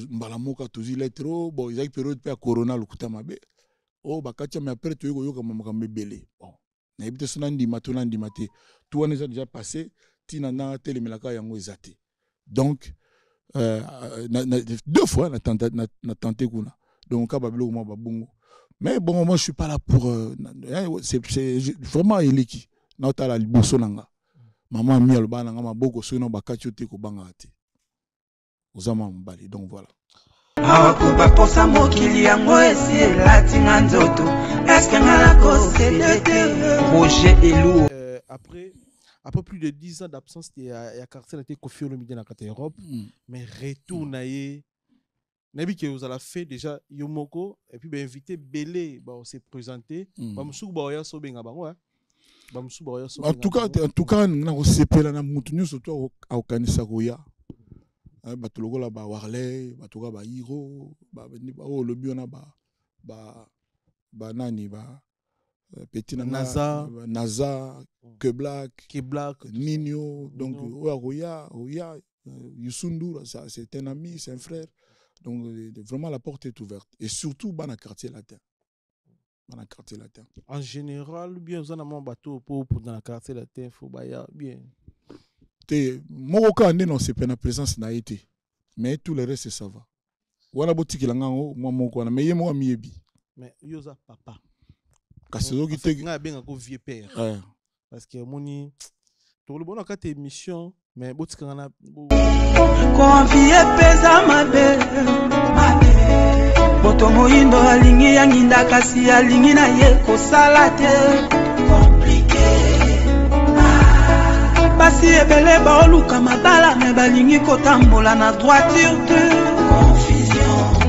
[SPEAKER 5] Mbala moko tozwi lettre oyo, bon, ezalaki période mpe ya corona lokuta mabe. Oyo bakati ya mais après toyei koyoka makambo ebele. Bon, nayebi te so nandima to nandima te. Tout wana eza déjà passé, tina na telemelaka yango eza te. Donc deux fois na tenté kuna. Donc ka babiloko mwa babongo. Mais bon, moi je suis pas là pour c'est vraiment eleki. Na tala liboso nanga. Maman mi aloba nanga maboko soki na bakati yo te kobanga te. Oza mwa mobali, donc voilà.
[SPEAKER 4] Awa kobaposa mokili yango esi elati nga nzoto. Est-ce que nga nakosede te? Roger Elou.
[SPEAKER 2] Après plus de 10 ans d'absence, il y a quartier na te Koffi Olomide na kati ya Europe. Mais retour na ye, nayebi ke ozala fait déjà yo moko, et puis ba invité belé, ba on s'est présenté. Ba musuku ba oya so benga bango, hein. Ba musuku ba oya so
[SPEAKER 5] En
[SPEAKER 2] benga
[SPEAKER 5] tout cas,
[SPEAKER 2] bango.
[SPEAKER 5] en tout cas, na kosepela na mutu nyonso to akokanisa koya. Hein, bato lokola ba Warley, bato lokola ba Hiro, ba, ba, ba, oyo olobi wana ba, ba, ba nani, ba, petit na nga,
[SPEAKER 2] Naza.
[SPEAKER 5] ba, Naza, Ke Black,
[SPEAKER 2] Ke Black,
[SPEAKER 5] Nino, donc,
[SPEAKER 2] Nino.
[SPEAKER 5] oyo akoya, oya, Youssou N'Dour, ça, c'est un ami, c'est un frère. Donc, vraiment, la porte est ouverte. Et surtout, dans le quartier latin. Dans le quartier latin.
[SPEAKER 2] En général, bien, vous avez un bateau pour dans le quartier latin, faut baya, bien.
[SPEAKER 5] Te, moko ka nde non, c'est pas la présence na été. Mais tout le reste, ça va. Wana botiki la ngango, moi moko wana, mais ye moko miyebi.
[SPEAKER 2] Mais yo za papa.
[SPEAKER 5] Kasi ozoki
[SPEAKER 2] En fait,
[SPEAKER 5] te
[SPEAKER 2] nga benga ko vieux père.
[SPEAKER 5] Ouais.
[SPEAKER 2] Parce que moni tokolo bona kati émission, mais botika nga na bo-
[SPEAKER 4] Konfie pesa mabe, mabe. Moto moyindo alingi ya nginda kasi alingi na ye kosala te. Compliqué. Ah. Basi ebele baoluka mabala me balingi kotambola na droiture te. Confusion.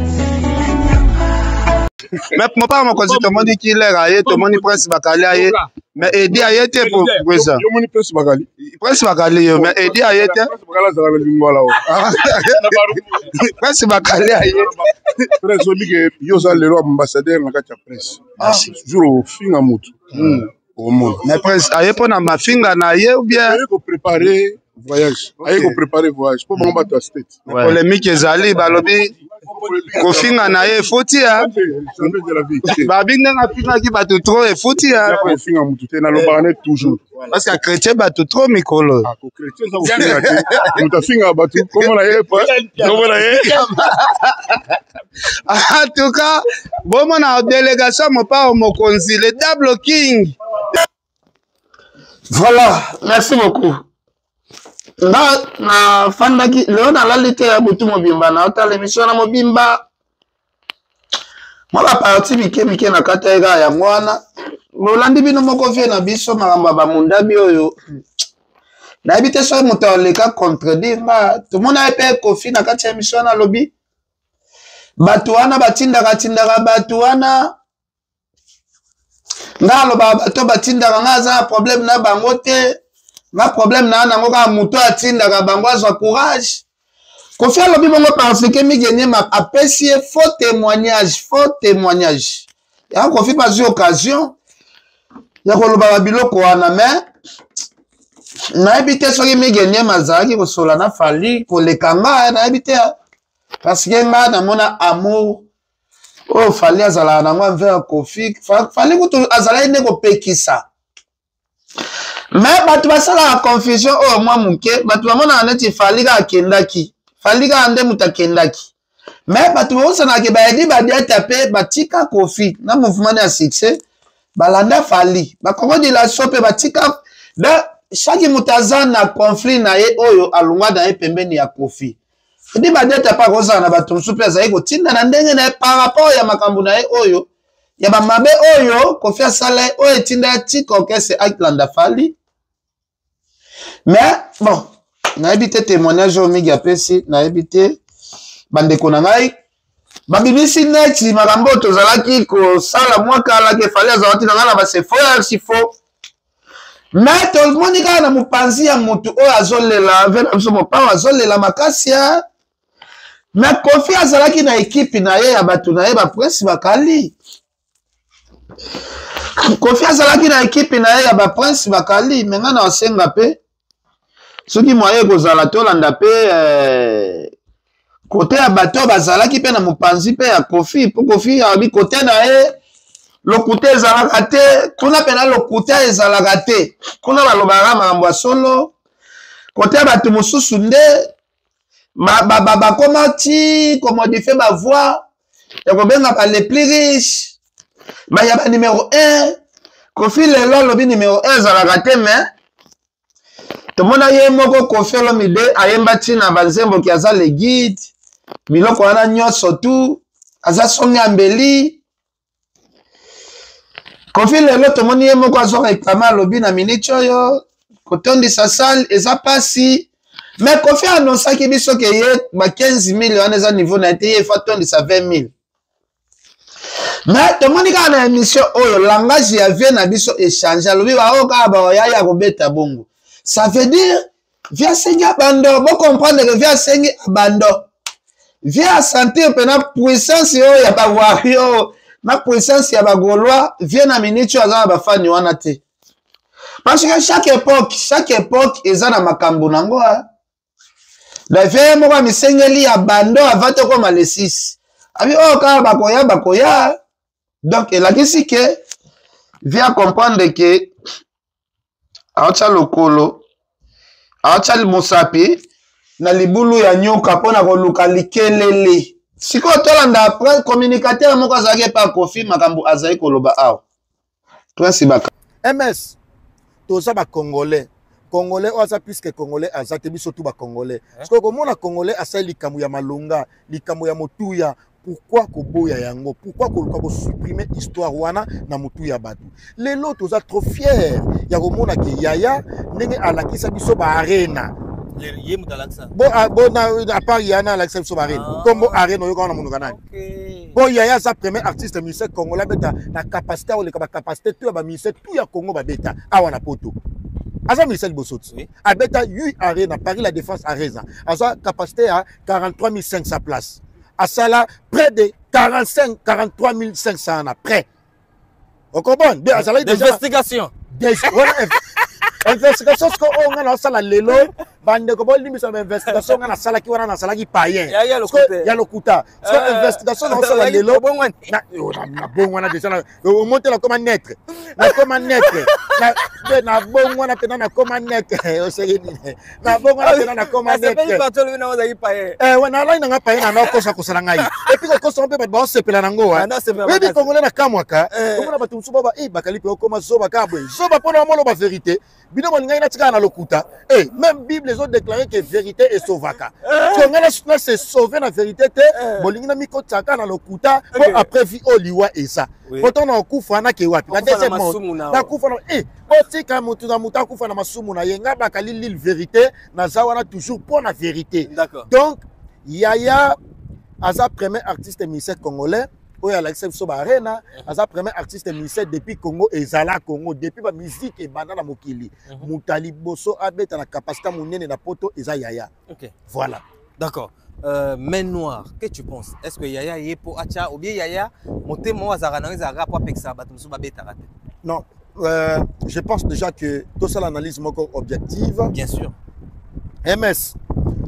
[SPEAKER 1] Mais mon père mokonzi tomoni killer aye, tomoni Prince Bakali aye, mais Edi aye te pour présent.
[SPEAKER 6] Yo moni Prince Bakali.
[SPEAKER 1] Prince Bakali yo, mais Edi aye te.
[SPEAKER 6] Prince Bakali azala na lingwala o.
[SPEAKER 1] Prince Bakali aye.
[SPEAKER 6] Prince obi ke yo za lelo ambassadeur na kati ya presse.
[SPEAKER 1] Ah.
[SPEAKER 6] Jour ofinga mutu. Omona.
[SPEAKER 1] Mais Prince aye pona mafinga na ye ou bien
[SPEAKER 6] Aye ko préparer Voyage aye koprépare voyage mpo bango bato ya state.
[SPEAKER 1] Polémique ezali, balobi kofinga na ye efuti ya babi ndenge afingaki bato trop efuti ya
[SPEAKER 6] kofinga motu te, nalobaka ne toujours.
[SPEAKER 1] Parce que chrétien bato trop mikolo.
[SPEAKER 6] Chrétien eza kofinga te, moto afingaka bato kombo na ye, kombo na ye.
[SPEAKER 1] En tout cas, bomona délégation Mopao Mokonzi, le Double King. Voilà, merci beaucoup. Nga nafandaki lelo, nalali te ya butu mobimba, naotala émission na mobimba, mwa baparti mike mike na kati ya kaka yango wana. Bolandi bino moko vie na biso, makambo ya bamundabi oyo, nayebi te soki moto aleka contredire nga. Tomona ye mpe Kofi na kati ya émission wana alobi bato wana batindaka tindaka bato wana. Nga alobaka bato batindaka, nga aza na problème na bango te. Nga problème na nango kaka moto atindaka bango azwa courage. Kofi alobi bongo parce que Mige Niema apesi ye faux témoignage, faux témoignage. Yango Kofi bazwi occasion ya koloba babiloko wana. Mais nayebi te soki Mige Niema azalaki kosola na Fally koleka nga, nayebi te, parce que nga namona amour oyo Fally azalaka nango envers Kofi. Fally kutu azalaki nde kopekisa, mais bato basalaka confusion oyo mwa moke. Bato bamonaka neti Fally kaka akendaki, Fally kaka nde moto akendaki, mais bato bakosanaka bayedi badiata mpe batika Kofi na mouvement ya succès, balanda Fally. Bakokodila so mpe batika. Donc chaque moto aza na conflit na ye oyo alongwa na ye pembeni ya Kofi. Edi badiata mpe akozala na bato mosusu mpe azali kotinda na ndenge na ye par rapport ya makambo na ye oyo ya bamabe oyo Kofi asala ye, oyo etinda ya tika orchestre alanda Fally. Mais bon, nayebi te témoignage oyo mingi apesi, nayebi te. Bandeko na ngai, babimisi neti makambo oyo tozalaki kosala mwa kala ke Fally azalaki na ngai na basefo ya sifo. Mais tomoni kaka na mopanzi ya motu oyo azolela ve na biso Mopao azolela makasi ya. Mais Kofi azalaki na ekipe na ye ya bato na ye, baprince bakali. Kofi azalaki na ekipe na ye ya baprince bakali. Me ngai na osenga mpe soki moye ekozala, tolanda mpe kote ya bato oyo bazalaki mpe na mopanzi mpe ya Kofi, mpo Kofi alobi kote na ye lokuta ezalaka te kuna, mpena lokuta ezalaka te kuna, balobaka makambo ya solo. Kote ya bato mosusu nde bakoma ti komodifie bavoix ya kobenga ba les plus riches, baya ba numéro 1. Kofi lelo alobi numéro 1 ezalaka te, mais tomona ye moko Kofi Olomide ayemba ntina banzemboki aza le guide, biloko wana nyonso tu aza songi ya mbeli. Kofi lelo tomoni ye moko azo réclame, alobi na minute oyo kotondisa salle eza pasi. Mais Kofi anonsaki biso ke ye ba 15 000 wana eza niveau na ye te, ye efa tondisa 20 000. Mais tomoni kaka na émission oyo langage ya vie na biso échange, alobi baoyo kaka baoya ya kobeta bongo. Ça veut dire vie asengi abando. Bocomprendre ke vie asengi abando, vie asentir mpena puissance oyo ya bawario na puissance ya bagaulois. Vie na minute oyo aza na bafani wana te, parce que chaque époque, chaque époque eza na makambo nango. La vie moko amisengeli ya bando avant tokoma le 6, abi oyo kaka bakoya bakoya. Donc elakisi ke vie acomprendre ke aotya lokolo, aotya mosapi na libulu ya nyoka mpona koluka likelele. Sikoyo tolanda après communicateur moko azalaki epa Kofi, makambo azali koloba awa, Prince Baka.
[SPEAKER 7] Ms toza bacongolais, congolais oyo aza plus que congolais aza te, biso tu bacongolais. Sikoyo komona congolais asali likambo ya malonga, likambo ya motuya, pourquoi koboya yango? Pourquoi koluka kosupprime histoire wana na motu ya bato? Lelo toza trop fier ya komona ke yaya ndenge alakisa biso baarena.
[SPEAKER 8] Ye moto alakisa.
[SPEAKER 7] Bo, ah, bo na à part yana alakisa biso baarena. Kombo arena oyoka wana monoko nani? Po yaya aza premier artiste musicien congolais abeta na capacité akoleka bacapacité tout ya bamusicien tout ya Congo babeta awa na poto. Aza musicien liboso ti abeta ui arena Paris La Défense Arena, aza capacité ya 43 500 places, asala près de 45 43 500 na près, okomprendre? Azalaki
[SPEAKER 8] déjà investigation.
[SPEAKER 7] Wana Investigation siko oyo ngai naosala lelo, bandeko bolimbisa, ba investigation ngai nasalaki wana, nasalaki payen ya lokuta. Siko investigation naosala lelo, nabongwana déjà, omonte nakoma netre, nakoma netre, nabongwana mpena, nakoma netre. Oseki nini? Nabongwana mpena, nakoma netre. Nalai nanga payen na naokosa kosala ngai, et puis kokosa mpe bato baosepela nango. Oyebi, Congolais na kamwaka, omona bato mosusu baba bakali mpe okoma zoba kaka boye, zoba mpona omoloba vérité. Bino bolingai natikala na lokuta. Même Bible ezodéclare que vérité esauvaka. So ngai na se sauve na vérité te, bolingi na mikotisaka na lokuta mpo après vie oyo liwa eza, po ntango na okufa nake wapi? Na deuxième monde nakufa na botika motu na motu akufa na masumu na ye. Ngai bakali lile vérité, naza wana toujours mpo na vérité. Donc Yaya aza premier artiste musicien congolais oyo alakisa biso baarena. Aza premier artiste musicien depuis Congo ezala Congo, depuis bamusique ebanda na mokili, moto ya liboso abeta na capacité monene na poto eza Yaya. Voilà.
[SPEAKER 8] D'accord. Main noire, que tu penses? Est-ce que Yaya ye po acha ou bien Yaya motema oyo azalaka nango ezalaka po apekisaka bato mosusu babetaka te?
[SPEAKER 7] Non, je pense déjà que tosala analyse moko objective.
[SPEAKER 8] Bien sûr.
[SPEAKER 7] MS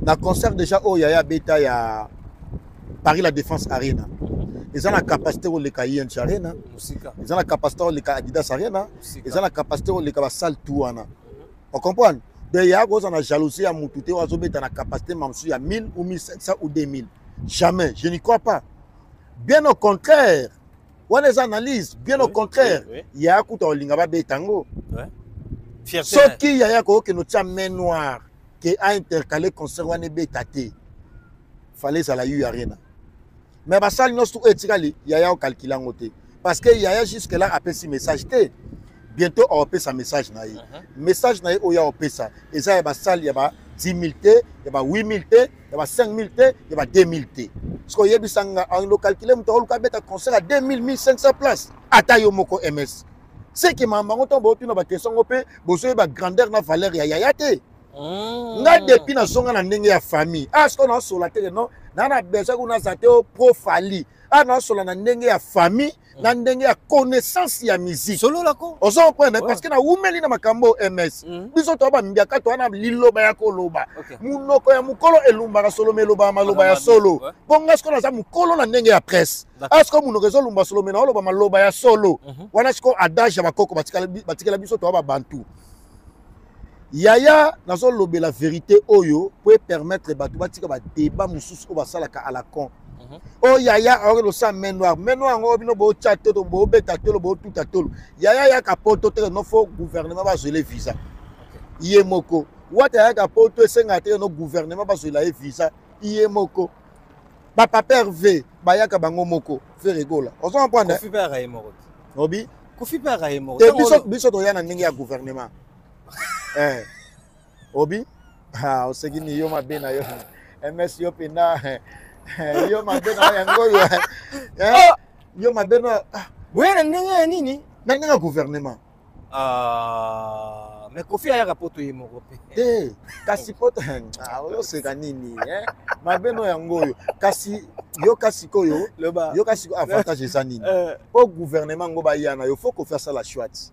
[SPEAKER 7] na concert déjà oyo Yaya abeta ya Paris La Défense Arena, eza na capacité koleka INC Arena, eza na capacité koleka Adidas Arena, eza na capacité koleka basalle tout wana. Ocomprendre? Donc ya koza na jalousie ya mutu te oyo azobeta na capacité mamosusu ya 1000 ou 1500 ou 2000, jamais, je n'y crois pas. Bien au contraire, wana eza analyse. Bien au contraire, yaya kuta olinga babeta yango. Soki Yaya kokokende otia main noire ke aintercale concert wana ebeta te, fallait ezala U Arena. Mais basali nyonso oyo etikali, Yaya ocalcule yango te, parce que Yaya jusque là apesi message te. Bientôt aopesa message na ye. Message na ye oyo aopesa eza ya basali ya ba 10 000 te, ya ba 8 000 te, ya ba 5 000 te, ya ba 2 000 te. Soki oyebisa nga, ocalcule moto aoluka abeta concert ya 2 000, 1500 place, ata yo moko MS seke makambo yango. Ntango bootuna baquestion yango mpe bozoyeba grandeur na valeur ya Yaya te. Nga depuis nazonga na ndenge ya famille, ah, sikoyo naosola te, non, naa na besoin kuna aza te o pro Fally. Ah, naosola na ndenge ya famille, na ndenge ya connaissance ya musique.
[SPEAKER 8] Sololako.
[SPEAKER 7] Ozo comprendre? Parce que nawumeli na makambo MS. Biso toya bambiaka, toya na liloba ya koloba. Munoko ya mokolo elumbaka solo, me elobaka maloba ya solo. Mpo nga sikoyo naza mokolo na ndenge ya presse. Ah, sikoyo munoko ezolumba solo, me naoloba maloba ya solo. Wana sikoyo adage ya bakoko batikela biso, toya babantu. Yaya, nazolobela vérité oyo po epermettre bato batika badébat mosusu oyo basalaka à la con. Oyo Yaya aoki losala main noire, main noire yango bino bootya tolo, boobeta tolo, bootuta tolo. Yaya yaka poto te, no fo gouvernement bazwele visa. Ye moko wata yaka poto, esengaka te no gouvernement bazwela ye visa. Ye moko bapapa Herve bayaka bango moko, Ferre Gola, ozo comprendre?
[SPEAKER 8] Kofi mpe aka ye moko.
[SPEAKER 7] Obi?
[SPEAKER 8] Kofi mpe aka ye moko.
[SPEAKER 7] Te, biso toya na ndenge ya gouvernement. Obi? Ah, oseki ni yo mabe na yo MS, yo mpenza yo mabe na yo yango oyo, yo mabe na
[SPEAKER 8] boye na ndenge ya nini?
[SPEAKER 7] Na ndenge ya gouvernement.
[SPEAKER 8] Ah, mais Kofi ayaka poto ye moko mpe.
[SPEAKER 7] Te, kasi poto oyoseka nini? Mabe no yango oyo. Kasi yoka sikoyo, yoka sikoyo, avantage eza nini mpo gouvernement yango baya na yo? Fo Kofi asala choix.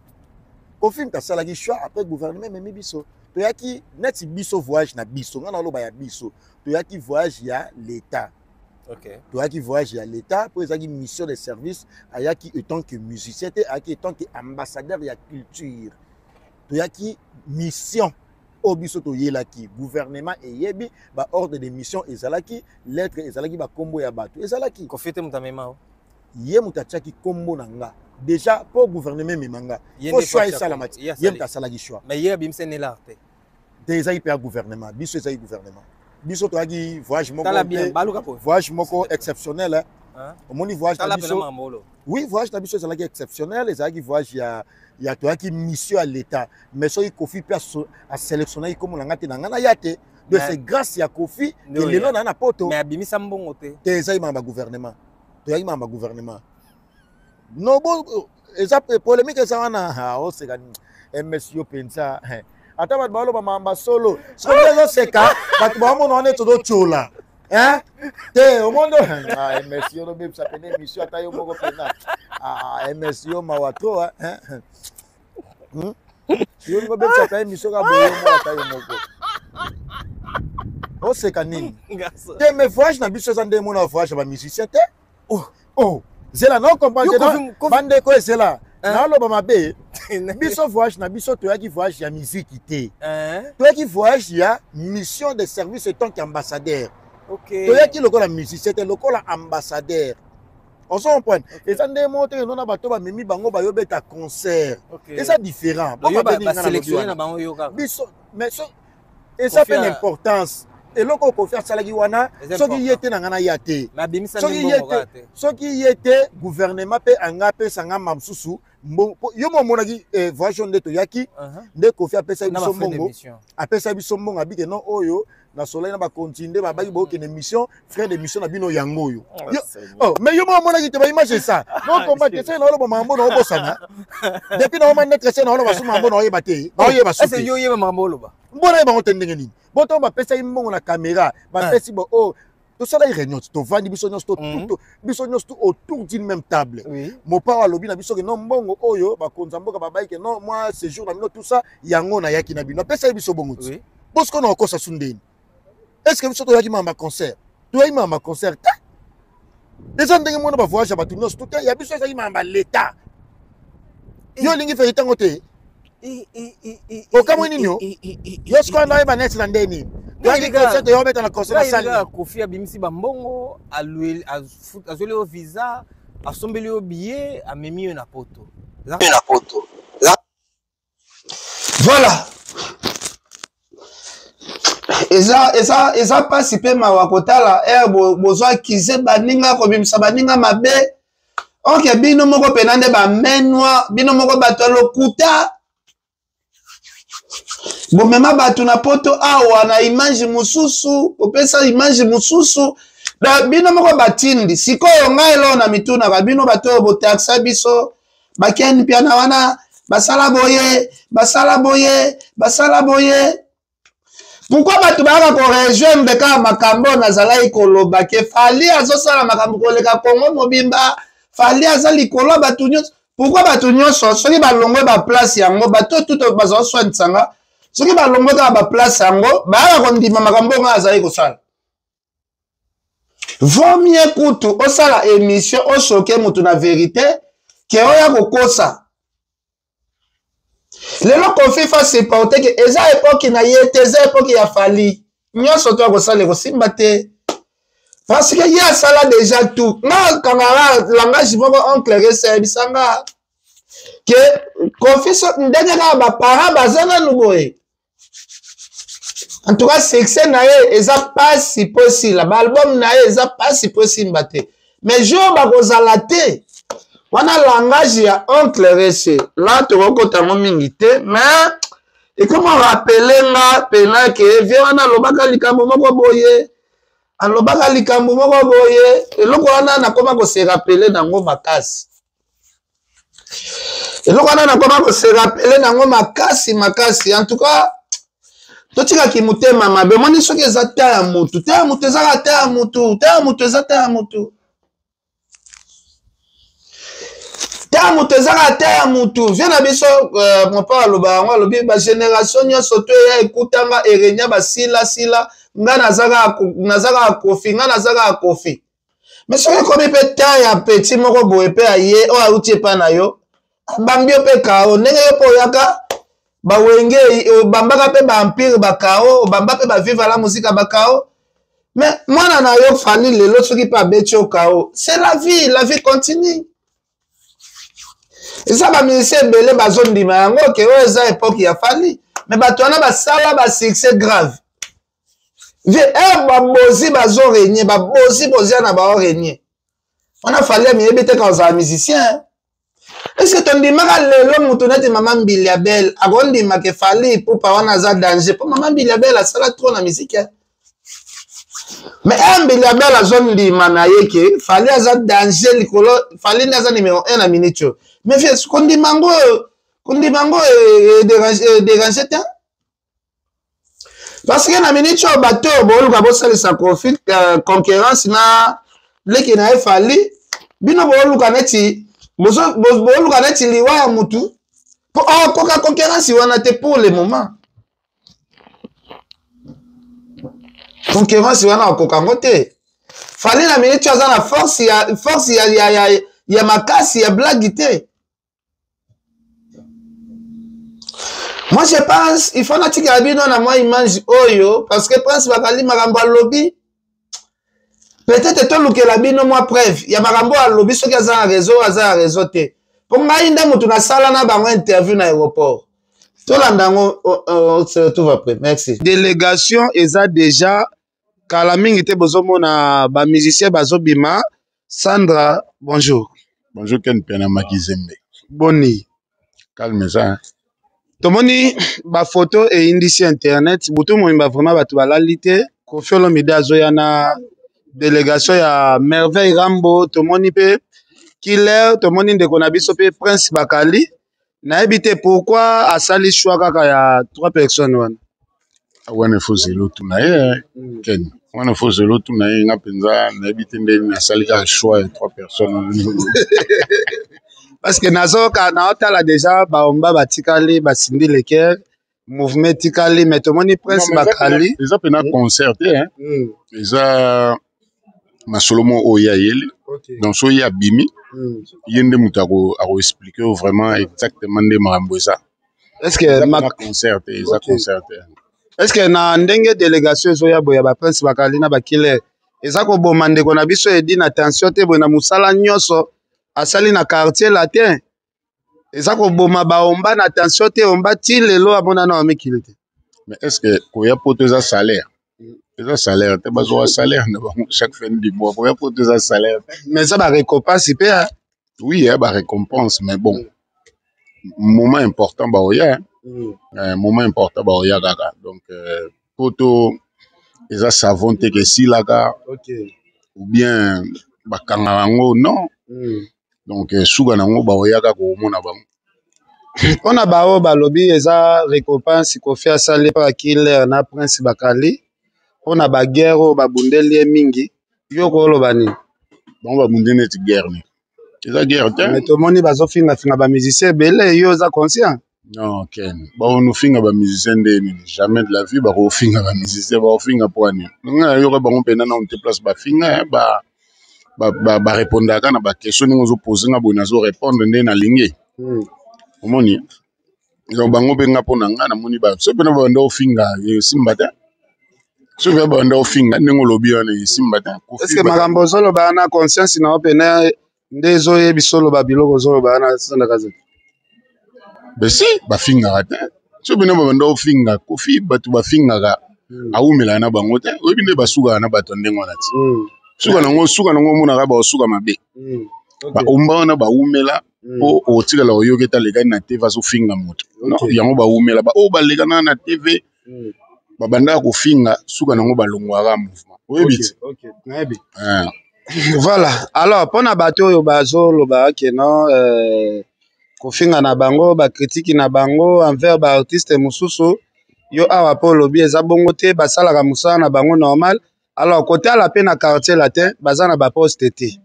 [SPEAKER 7] Kofi moto asalaki choix, après gouvernement ememi biso. Toyaki neti biso voyage na biso, ngai naloba ya biso, toyaki voyage ya l'État. Toyaki voyage ya l'État mpo ezalaki mission de service. Ayaki étant que musicien te, ayaki étant que ambassadeur ya culture. Toyaki mission oyo biso toyelaki, gouvernement eyebi baordre de mission ezalaki, lettre ezalaki, bakombo ya bato ezalaki.
[SPEAKER 8] Kofi te moto amema o?
[SPEAKER 7] Ye moto atiaki kombo na nga déjà mpo gouvernement emema nga, po choix esalama ti ye moto asalaki choix.
[SPEAKER 8] Mais ye abimisa nelar te.
[SPEAKER 7] Te, ezalaki mpe ya gouvernement. Biso ezalaki gouvernement. Biso toyaki voyage moko, voyage moko exceptionnel. Omoni voyage na biso? Oui, voyage na biso ezalaki exceptionnel, ezalaki voyage ya toyaki mission ya l'État. Mais soki Kofi mpe asélectionnaki kombo na nga te, na nga naya te. Donc c'est grâce ya Kofi ke lelo naa na poto.
[SPEAKER 8] Mais abimisa mbongo te.
[SPEAKER 7] Te, ezalaki maka bagouvernement, toyaki maka bagouvernement. No, bo eza polémique eza wana. Oseka MS yo mpenza, ata bato baloba mamba solo, soki ezoseka bato baomona wana ete ozotiola te. Omondo MS yo nobebisa pene émission, ata yo moko mpena MS yo mawa trop. Yo ngo bebisa ta émission ka boye mo ata yo moko. Oseka nini? Te mais voyage na biso eza nde mona voyage ba musicien te. Oh, oh. Zela na comprendre te bandeko ezela. Naloba mabe. Biso voyage na biso toyaki voyage ya musique te. Toyaki voyage ya mission de service en tant qu'ambassadeur.
[SPEAKER 8] Okay.
[SPEAKER 7] Toyaki lokola musicien te, lokola ambassadeur. Ozo comprendre? Eza nde moko te nona bato bamemi bango bayobeta concert. Eza différent. Biso mais so eza mpe na importance. Eloko oyo Koffi asalaki wana soki ye te na ngai naya te. Soki ye te gouvernement mpe anga apesa nga ma mosusu mbongo. Yo mo omonaki voyage nde toyaki nde Koffi apesaki biso mbongo. Apesaki biso mbongo abike non oyo na solai na bakonzi nde babaki bokende mission frais de mission na bino yango oyo. Oh, mais yo moko omonaki te baimage esa nokomba te soki naoloba makambo na obosana depuis naoma netre se naoloba so makambo naoyeba te naoyeba
[SPEAKER 8] soyeba makambo oloba
[SPEAKER 7] mbona yeba yango te ndenge nini boto bapesaki mbongo na caméra bapesi bo oyo tosalaki réunion tovandi biso nyonso biso nyonso tout autour d'une même table. Mopao alobi na biso ke non mbongo oyo bakonzi ya mboka babai ke non moi séjour na bino tout ça yango nayaki na bino apesaki biso bongo ti bosiko na okosa su ndeni. Est ce que biso toyaki mama concert? Toyaki mama concert te. Eza ndenge mona ba voyage ya bato nyonso tout te ya biso ezalaki mama l'état. Yo olingi verité yango te. Okamwi nini yo? Yo sikoyo nayeba neti na ndeni. Toyaki concert toyaki obeta na concert na salle.
[SPEAKER 8] Koffi abimisi bambongo, azweli yo visa, asombeli yo billet, amemi yo na poto.
[SPEAKER 2] Na poto.
[SPEAKER 1] Voilà. Eza eza eza pasi pe mawa kotala air bozwa kize baninga kobimisa baninga mabe. Ok, bino moko pena nde ba main noire, bino moko bato ya lokuta. Bomema bato na poto awa na image mosusu, kopesa image mosusu. Da bino moko batindi. Sikoyo ngai eloko na mitunaka bino bato oyo botaxa biso baken mpiana wana basala boye, basala boye, basala boye. Pourquoi bato bayaka ko rejoindre kaka makambo oyo nazalaki koloba ke Fally azosala makambo koleka Congo mobimba, Fally aza likolo ya bato nyonso. Pourquoi bato nyonso soki balongwe ba place yango, bato oyo tout bazala swanisa nga, soki balongwe kaka ba place yango, bayaka kondima makambo oyo nga azalaki kosala. Vaut mieux kutu osala émission osoke mutu na vérité ke oya kokosa. Lelo Koffi fa supporter ke eza epoque na ye te, eza epoque ya Fally. Nyonso to akosala ekosimba te. Parce que ye asala déjà tout. Nga kangaka langage moko oncle Rese ayebisa nga ke Koffi so ndenge kaka ba parents baza nanu boye. En tout cas succès na ye eza pasi po esila, ba album na ye eza pasi po esimba te. Mais jour bakozala te wana langage ya oncle Rese là tokokota yango mingi te, mais ekoma rappeler nga pena ke vie wana alobaka likambo moko boye, alobaka likambo moko boye, eloko wana nakoma ko se rappeler nango makasi. Eloko wana nakoma ko se rappeler nango makasi makasi. En tout cas totikaki motema mabe. Omoni soki eza ta ya mutu, ta ya mutu ezaka ta ya mutu, ta ya mutu eza ta ya mutu, ta ya mutu ezaka ta ya mutu. Vie na biso mon père aloba yango, alobi ba génération nyonso to eya ekutanga erenia basila sila, nga naza kaka Koffi, nga naza kaka Koffi. Mais soki ekomi mpe ta ya petit moko boye mpe aye oyo auti epai na yo, abambi yo mpe kao ndenge yo mpe oyaka bawenge obambaka mpe ba empire bakao, obamba mpe ba viva la musique bakao. Mais mwana na yo Fally lelo soki mpe abeti yo kao, c'est la vie, la vie continue. Eza ba musiciens ebele bazondima yango ke oyo eza époque ya Fally, mais bato wana basala ba succès grave. Vie, babozi bazo régner, babozi bozia na bao régner. Wana Fally amiyebi te ka ozala musicien. Est-ce que tondimaka lelo mutu neti mama Mbilia Bel akondima ke Fally Ipupa wana aza danger? Po mama Mbilia Bel asala trop na musique. Mais Mbilia Bel azondima na ye ke Fally aza danger likolo, Fally nde aza numéro 1 na minute oyo. Mais vie, kondima ngo, kondima ngo déranger te. Parce que na minute oyo bato oyo boluka bosalisa Koffi concurrence na leki na ye Fally, bino boluka neti, boluka neti liwa ya mutu. Po akoka concurrence wana te pour le moment. Concurrence wana akoka yango te. Fally na minute aza na force ya force ya ya ya, ya makasi ya blague te. Moi je pense il faut natikela bino na mwa image oyo parce que Prince Bakali makambo alobi peut-être tolukela bino mwa preuve ya makambo oyo alobi soki aza na réseau aza na réseau te mpo ngai nde moto nasala na bango interview na aéroport tolanda yango on se retrouve après merci
[SPEAKER 9] délégation eza déjà kala mingi te bozomona ba musicien bazobima sandra bonjour
[SPEAKER 6] bonjour ken pena makizembe
[SPEAKER 9] boni
[SPEAKER 6] calme eza
[SPEAKER 9] tomoni bafoto eyindisi internet butu mobimba vraiment bato balali te Koffi Olomide azoya na délégation ya Merveille Rambo tomoni mpe Killer tomoni ndeko na biso mpe Prince Bakali nayebi te pourquoi asali choix kaka ya trois personnes wana
[SPEAKER 6] wana efo zelo tuna ye hmm. ken wana efo zelo tuna ye nga mpenza nayebi te nde nasali kaka choix ya trois personnes
[SPEAKER 9] parce que nazoka naotala déjà baomba batikali basindi leker mouvement etikali mais tomoni prince bakali
[SPEAKER 6] eza mpena hmm. concert te hmm. eza masolo moko oyo ye ayeli donc soki ye abimi hmm. ye nde moto akoexplike yo vraiment exactement nde makambo eza
[SPEAKER 9] est ce que
[SPEAKER 6] concert te eza concert te
[SPEAKER 9] est ce que na ndenge délégation ezoya boye ya baprince bakali na bakiller eza koboma ndeko na biso edi na tension te boye na mosala nyonso asali na quartier latin eza koboma baomba na tension te omba ti lelo amonana wa mikili te
[SPEAKER 6] mais est ce que koya poto eza salaire eza salaire te bazwaka salaire na bango chaque fin du mois koya poto eza salaire te
[SPEAKER 9] mais eza barécompense mpe
[SPEAKER 6] oui ya barécompense mais bon moment important baoya mm. euh, moment important baoya kaka donc euh, poto eza savon te ke esilaka
[SPEAKER 9] okay.
[SPEAKER 6] ou bien bakangaka yango non mm. donc eh, suka na yango bakoyaka komona bango
[SPEAKER 9] mpo na baoyo balobi eza récompense kofi asali mpa killer na prince bakali mpo na baguerre oyo babundeli ye mingi yo koloba nini
[SPEAKER 6] bango babundi neti guerre nini eza guerre te
[SPEAKER 9] mais tomoni bazofingafinga bamusicien ebele yo oza conscient
[SPEAKER 6] non ken bakonofinga bamusicien nde nini jamais de la vie bakofinga bamusicien bakofinga mpo nini ngai nayoka bango mpenza nano te place bafinga ba barepondaka na baquestion ndenge ozopose nga boye nazo répondre nde nalingi hmm. omoni donc bango mpe nga mpo na nga namoni so mpena babanda ofinga esimba te soki mpe babanda ofinga ndenge olobi wana esimba te
[SPEAKER 9] estce makambo ozoloba wana conscience na yo mpena nde ezoyebisa oloba biloko ozoloba wana sandaka zaki
[SPEAKER 6] besi bafingaka te soki mpena babanda ofinga kofi bato bafingaka hmm. awumelaka na bango te oyebi nde basukaka na bato ya ndenge wana ti hmm. suka nango suka nango omonaka baosuka mabe hmm. baomba wana bawumela mpo otikala oyoki ete alekani na tv azofinga moto yango bawumela baoyo balekana na tv babandaka kofinga suka nango balongwaka mouvement oyebi ti
[SPEAKER 9] ah. voilà alors mpo na bato oyo bazoloba ke non euh, kofinga na bango bakritiki na bango envers baartiste mosusu yo awa mpo olobi eza bongo te basalaka mosala na bango normal alors kotala mpe na quartier latin baza na baposte te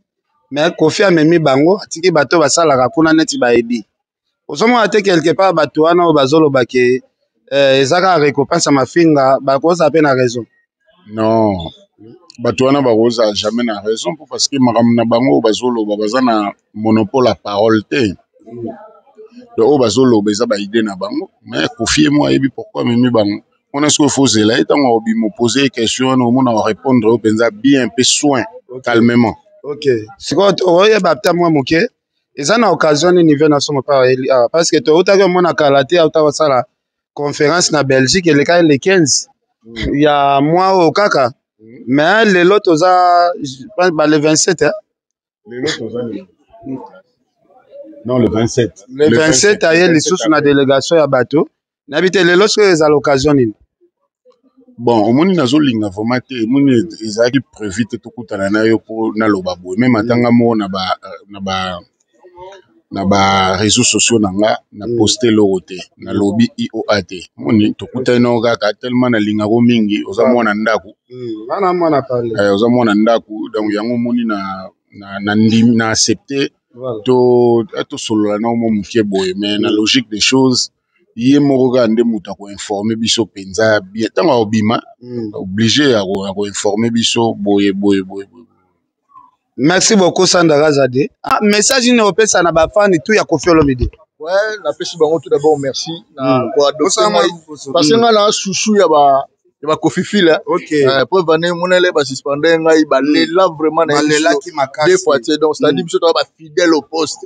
[SPEAKER 9] mais kofi amemi bango atiki bato basalaka kuna neti bayebi ozomona te quelque part bato wana oyo bazoloba ke eh, eza kaka récompense ya mafinga bakozala mpe na raison
[SPEAKER 6] non bato wana bakozala jamais na raison mpo parce que makambo na bango oyo bazoloba baza na monopole ya parole te donc oyo bazoloba eza baide na bango mais kofi ye mo ayebi pourquoi amemi bango wana soki ofo ozela ye ntango akobima opose ye question wana omona orépondre yo mpenza bien mpe soin calmement
[SPEAKER 9] ok sikoyo okoyeba ata mwa moke eza na occasion nini ve na somo pa ayeli awa parce que toutaki omona kala te auta kosala conférence na belgique elekaki le 15 mm. ya mwa oyo kaka mm. mais lelo toza ba le 27 hein?
[SPEAKER 6] lelo toza non le 27
[SPEAKER 9] le 27 aye lisusu na délégation ya bato nayebi te lelo soki ezala occasion nini
[SPEAKER 6] bon omoni nazolinga vraiment te omoni ezalaki prévu te tokutana na yo mpo naloba boye meme ata nga moko na ba na ba na ba réseaux sociaux na nga na mm. poste eloko te nalobi ioa te omoni tokutani nao kaka tellement nalingako mingi oza ah. mwana ndako
[SPEAKER 9] mm,
[SPEAKER 6] eh, oza mwana ndako donc yango omoni na na na ndimi na accepte mm. To tosolola na mwa moke boye, mais na logique des choses, ye moko kaka nde moto akoinforme biso mpenza bien ntango akobima, obligé ya koinforme biso boye boye boye boye.
[SPEAKER 9] Merci beaucoup, Sandra Kazadi. Ah, message nini opesa na bafani tout ya Koffi Olomide?
[SPEAKER 10] Ouais, napesi bango tout d'abord merci na koadopte ngai, parce que ngai na chouchou ya ba ya bakofifile. Preuve ane monele basuspende ngai, balela vraiment na
[SPEAKER 9] balelaki makasi
[SPEAKER 10] deux fois te. Donc c'est à dire biso toza bafidèle au poste.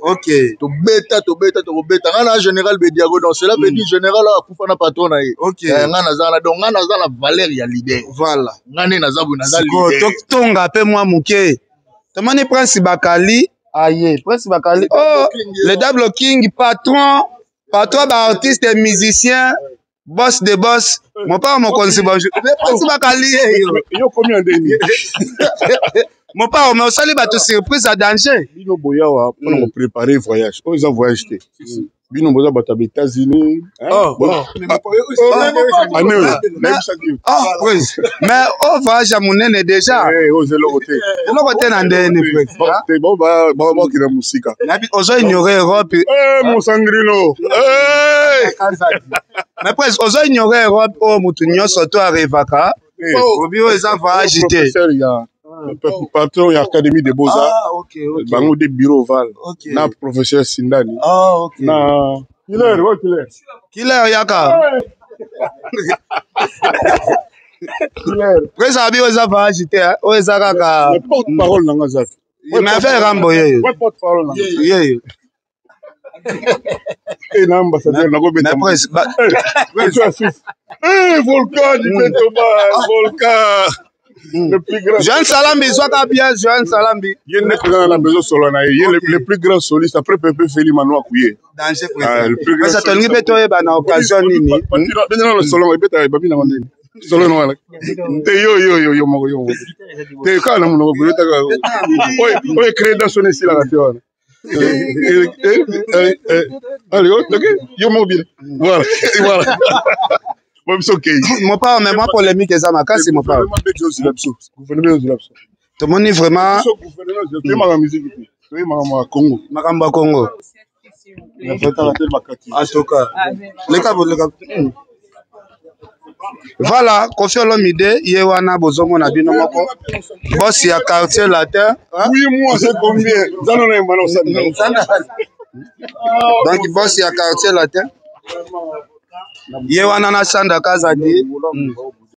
[SPEAKER 10] Tobeta, tobeta, tokobeta. Ngai na général Bediago, donc cela veut dire général oyo akufa na patron na ye. Ngai naza na, donc ngai naza na valeur ya leader. Ngai nde naza boye, naza leader.
[SPEAKER 9] Totonga mpe mwa moke, tomoni Prince Bakali aye. Prince Bakali, oh, le Double King, patron, patron baartiste et musicien, boss de boss, mopao mokonzi. Bonjour, Prince Bakali.
[SPEAKER 6] Yo komi ya ndeni?
[SPEAKER 9] Mopao, mais osali bato surprise ya danger.
[SPEAKER 6] Bino boyawa mpona koprépare voyage oyo, eza voyage te. Bino boza bato ya baÉtats-Unis. Ane oyo nayebisaki yo.
[SPEAKER 9] Oh Prince, mais o voyage ya monene déjà.
[SPEAKER 6] Oyo eza eloko te.
[SPEAKER 9] Eloko te na ndeni, Prince?
[SPEAKER 6] Te, bakokenda mosika.
[SPEAKER 9] Ozo ignore Europe.
[SPEAKER 6] Mosangrino.
[SPEAKER 9] Mais Prince, ozo ignore Europe oyo motu nyonso to arevaka. Obi oyo eza voyage te.
[SPEAKER 6] Patron ya Académie de Beaux-Arts, bango de bureau ovale na professeur Sindani na Killer wa Killer.
[SPEAKER 9] Killer yaka. Prince abi oyo eza voyage te, oyo eza kaka
[SPEAKER 6] porte parole nanga zaki.
[SPEAKER 9] Mais affaire Rambo yeyo.
[SPEAKER 6] Porte parole nanga.
[SPEAKER 9] Yeyo.
[SPEAKER 6] E na ambassadeur nakobeta.
[SPEAKER 9] Prince.
[SPEAKER 6] Volcan du Petoba, volcan le plus grand.
[SPEAKER 9] Joan Salambi, zwaka bien Joan Salambi.
[SPEAKER 6] Ye nde toza na besoin solo na ye, ye le plus grand soliste après Pepe Feli Manuaku ye.
[SPEAKER 9] Danger. Président, tolingi mpe toyeba na occasion nini.
[SPEAKER 6] Bengana na solo ebetaka ebabi nango ndeni solo no wana te, yo yo yo yo moko, yo moko te, kaka na monoko boyotaka oyo créé dans son esilaka te wana. Allez, ok, yo moko bien, voilà, voilà. Bon, biso okei.
[SPEAKER 9] Mopao, mais mwa polémique eza makasi, mopao.
[SPEAKER 6] Gouvernement ezela biso.
[SPEAKER 9] Tomoni vraiment.
[SPEAKER 6] Toyemaka musique te, toyemaka makambo ya Congo.
[SPEAKER 9] Makambo ya Congo. En tout cas, leka leka. Voilà, Koffi Olomide ye wana, bozomona bino moko, boss ya Quartier Latin.
[SPEAKER 6] Oui, moi c'est combien zano na yemba na osali.
[SPEAKER 9] Donc boss ya Quartier Latin ye wana na Sandra Kazadi.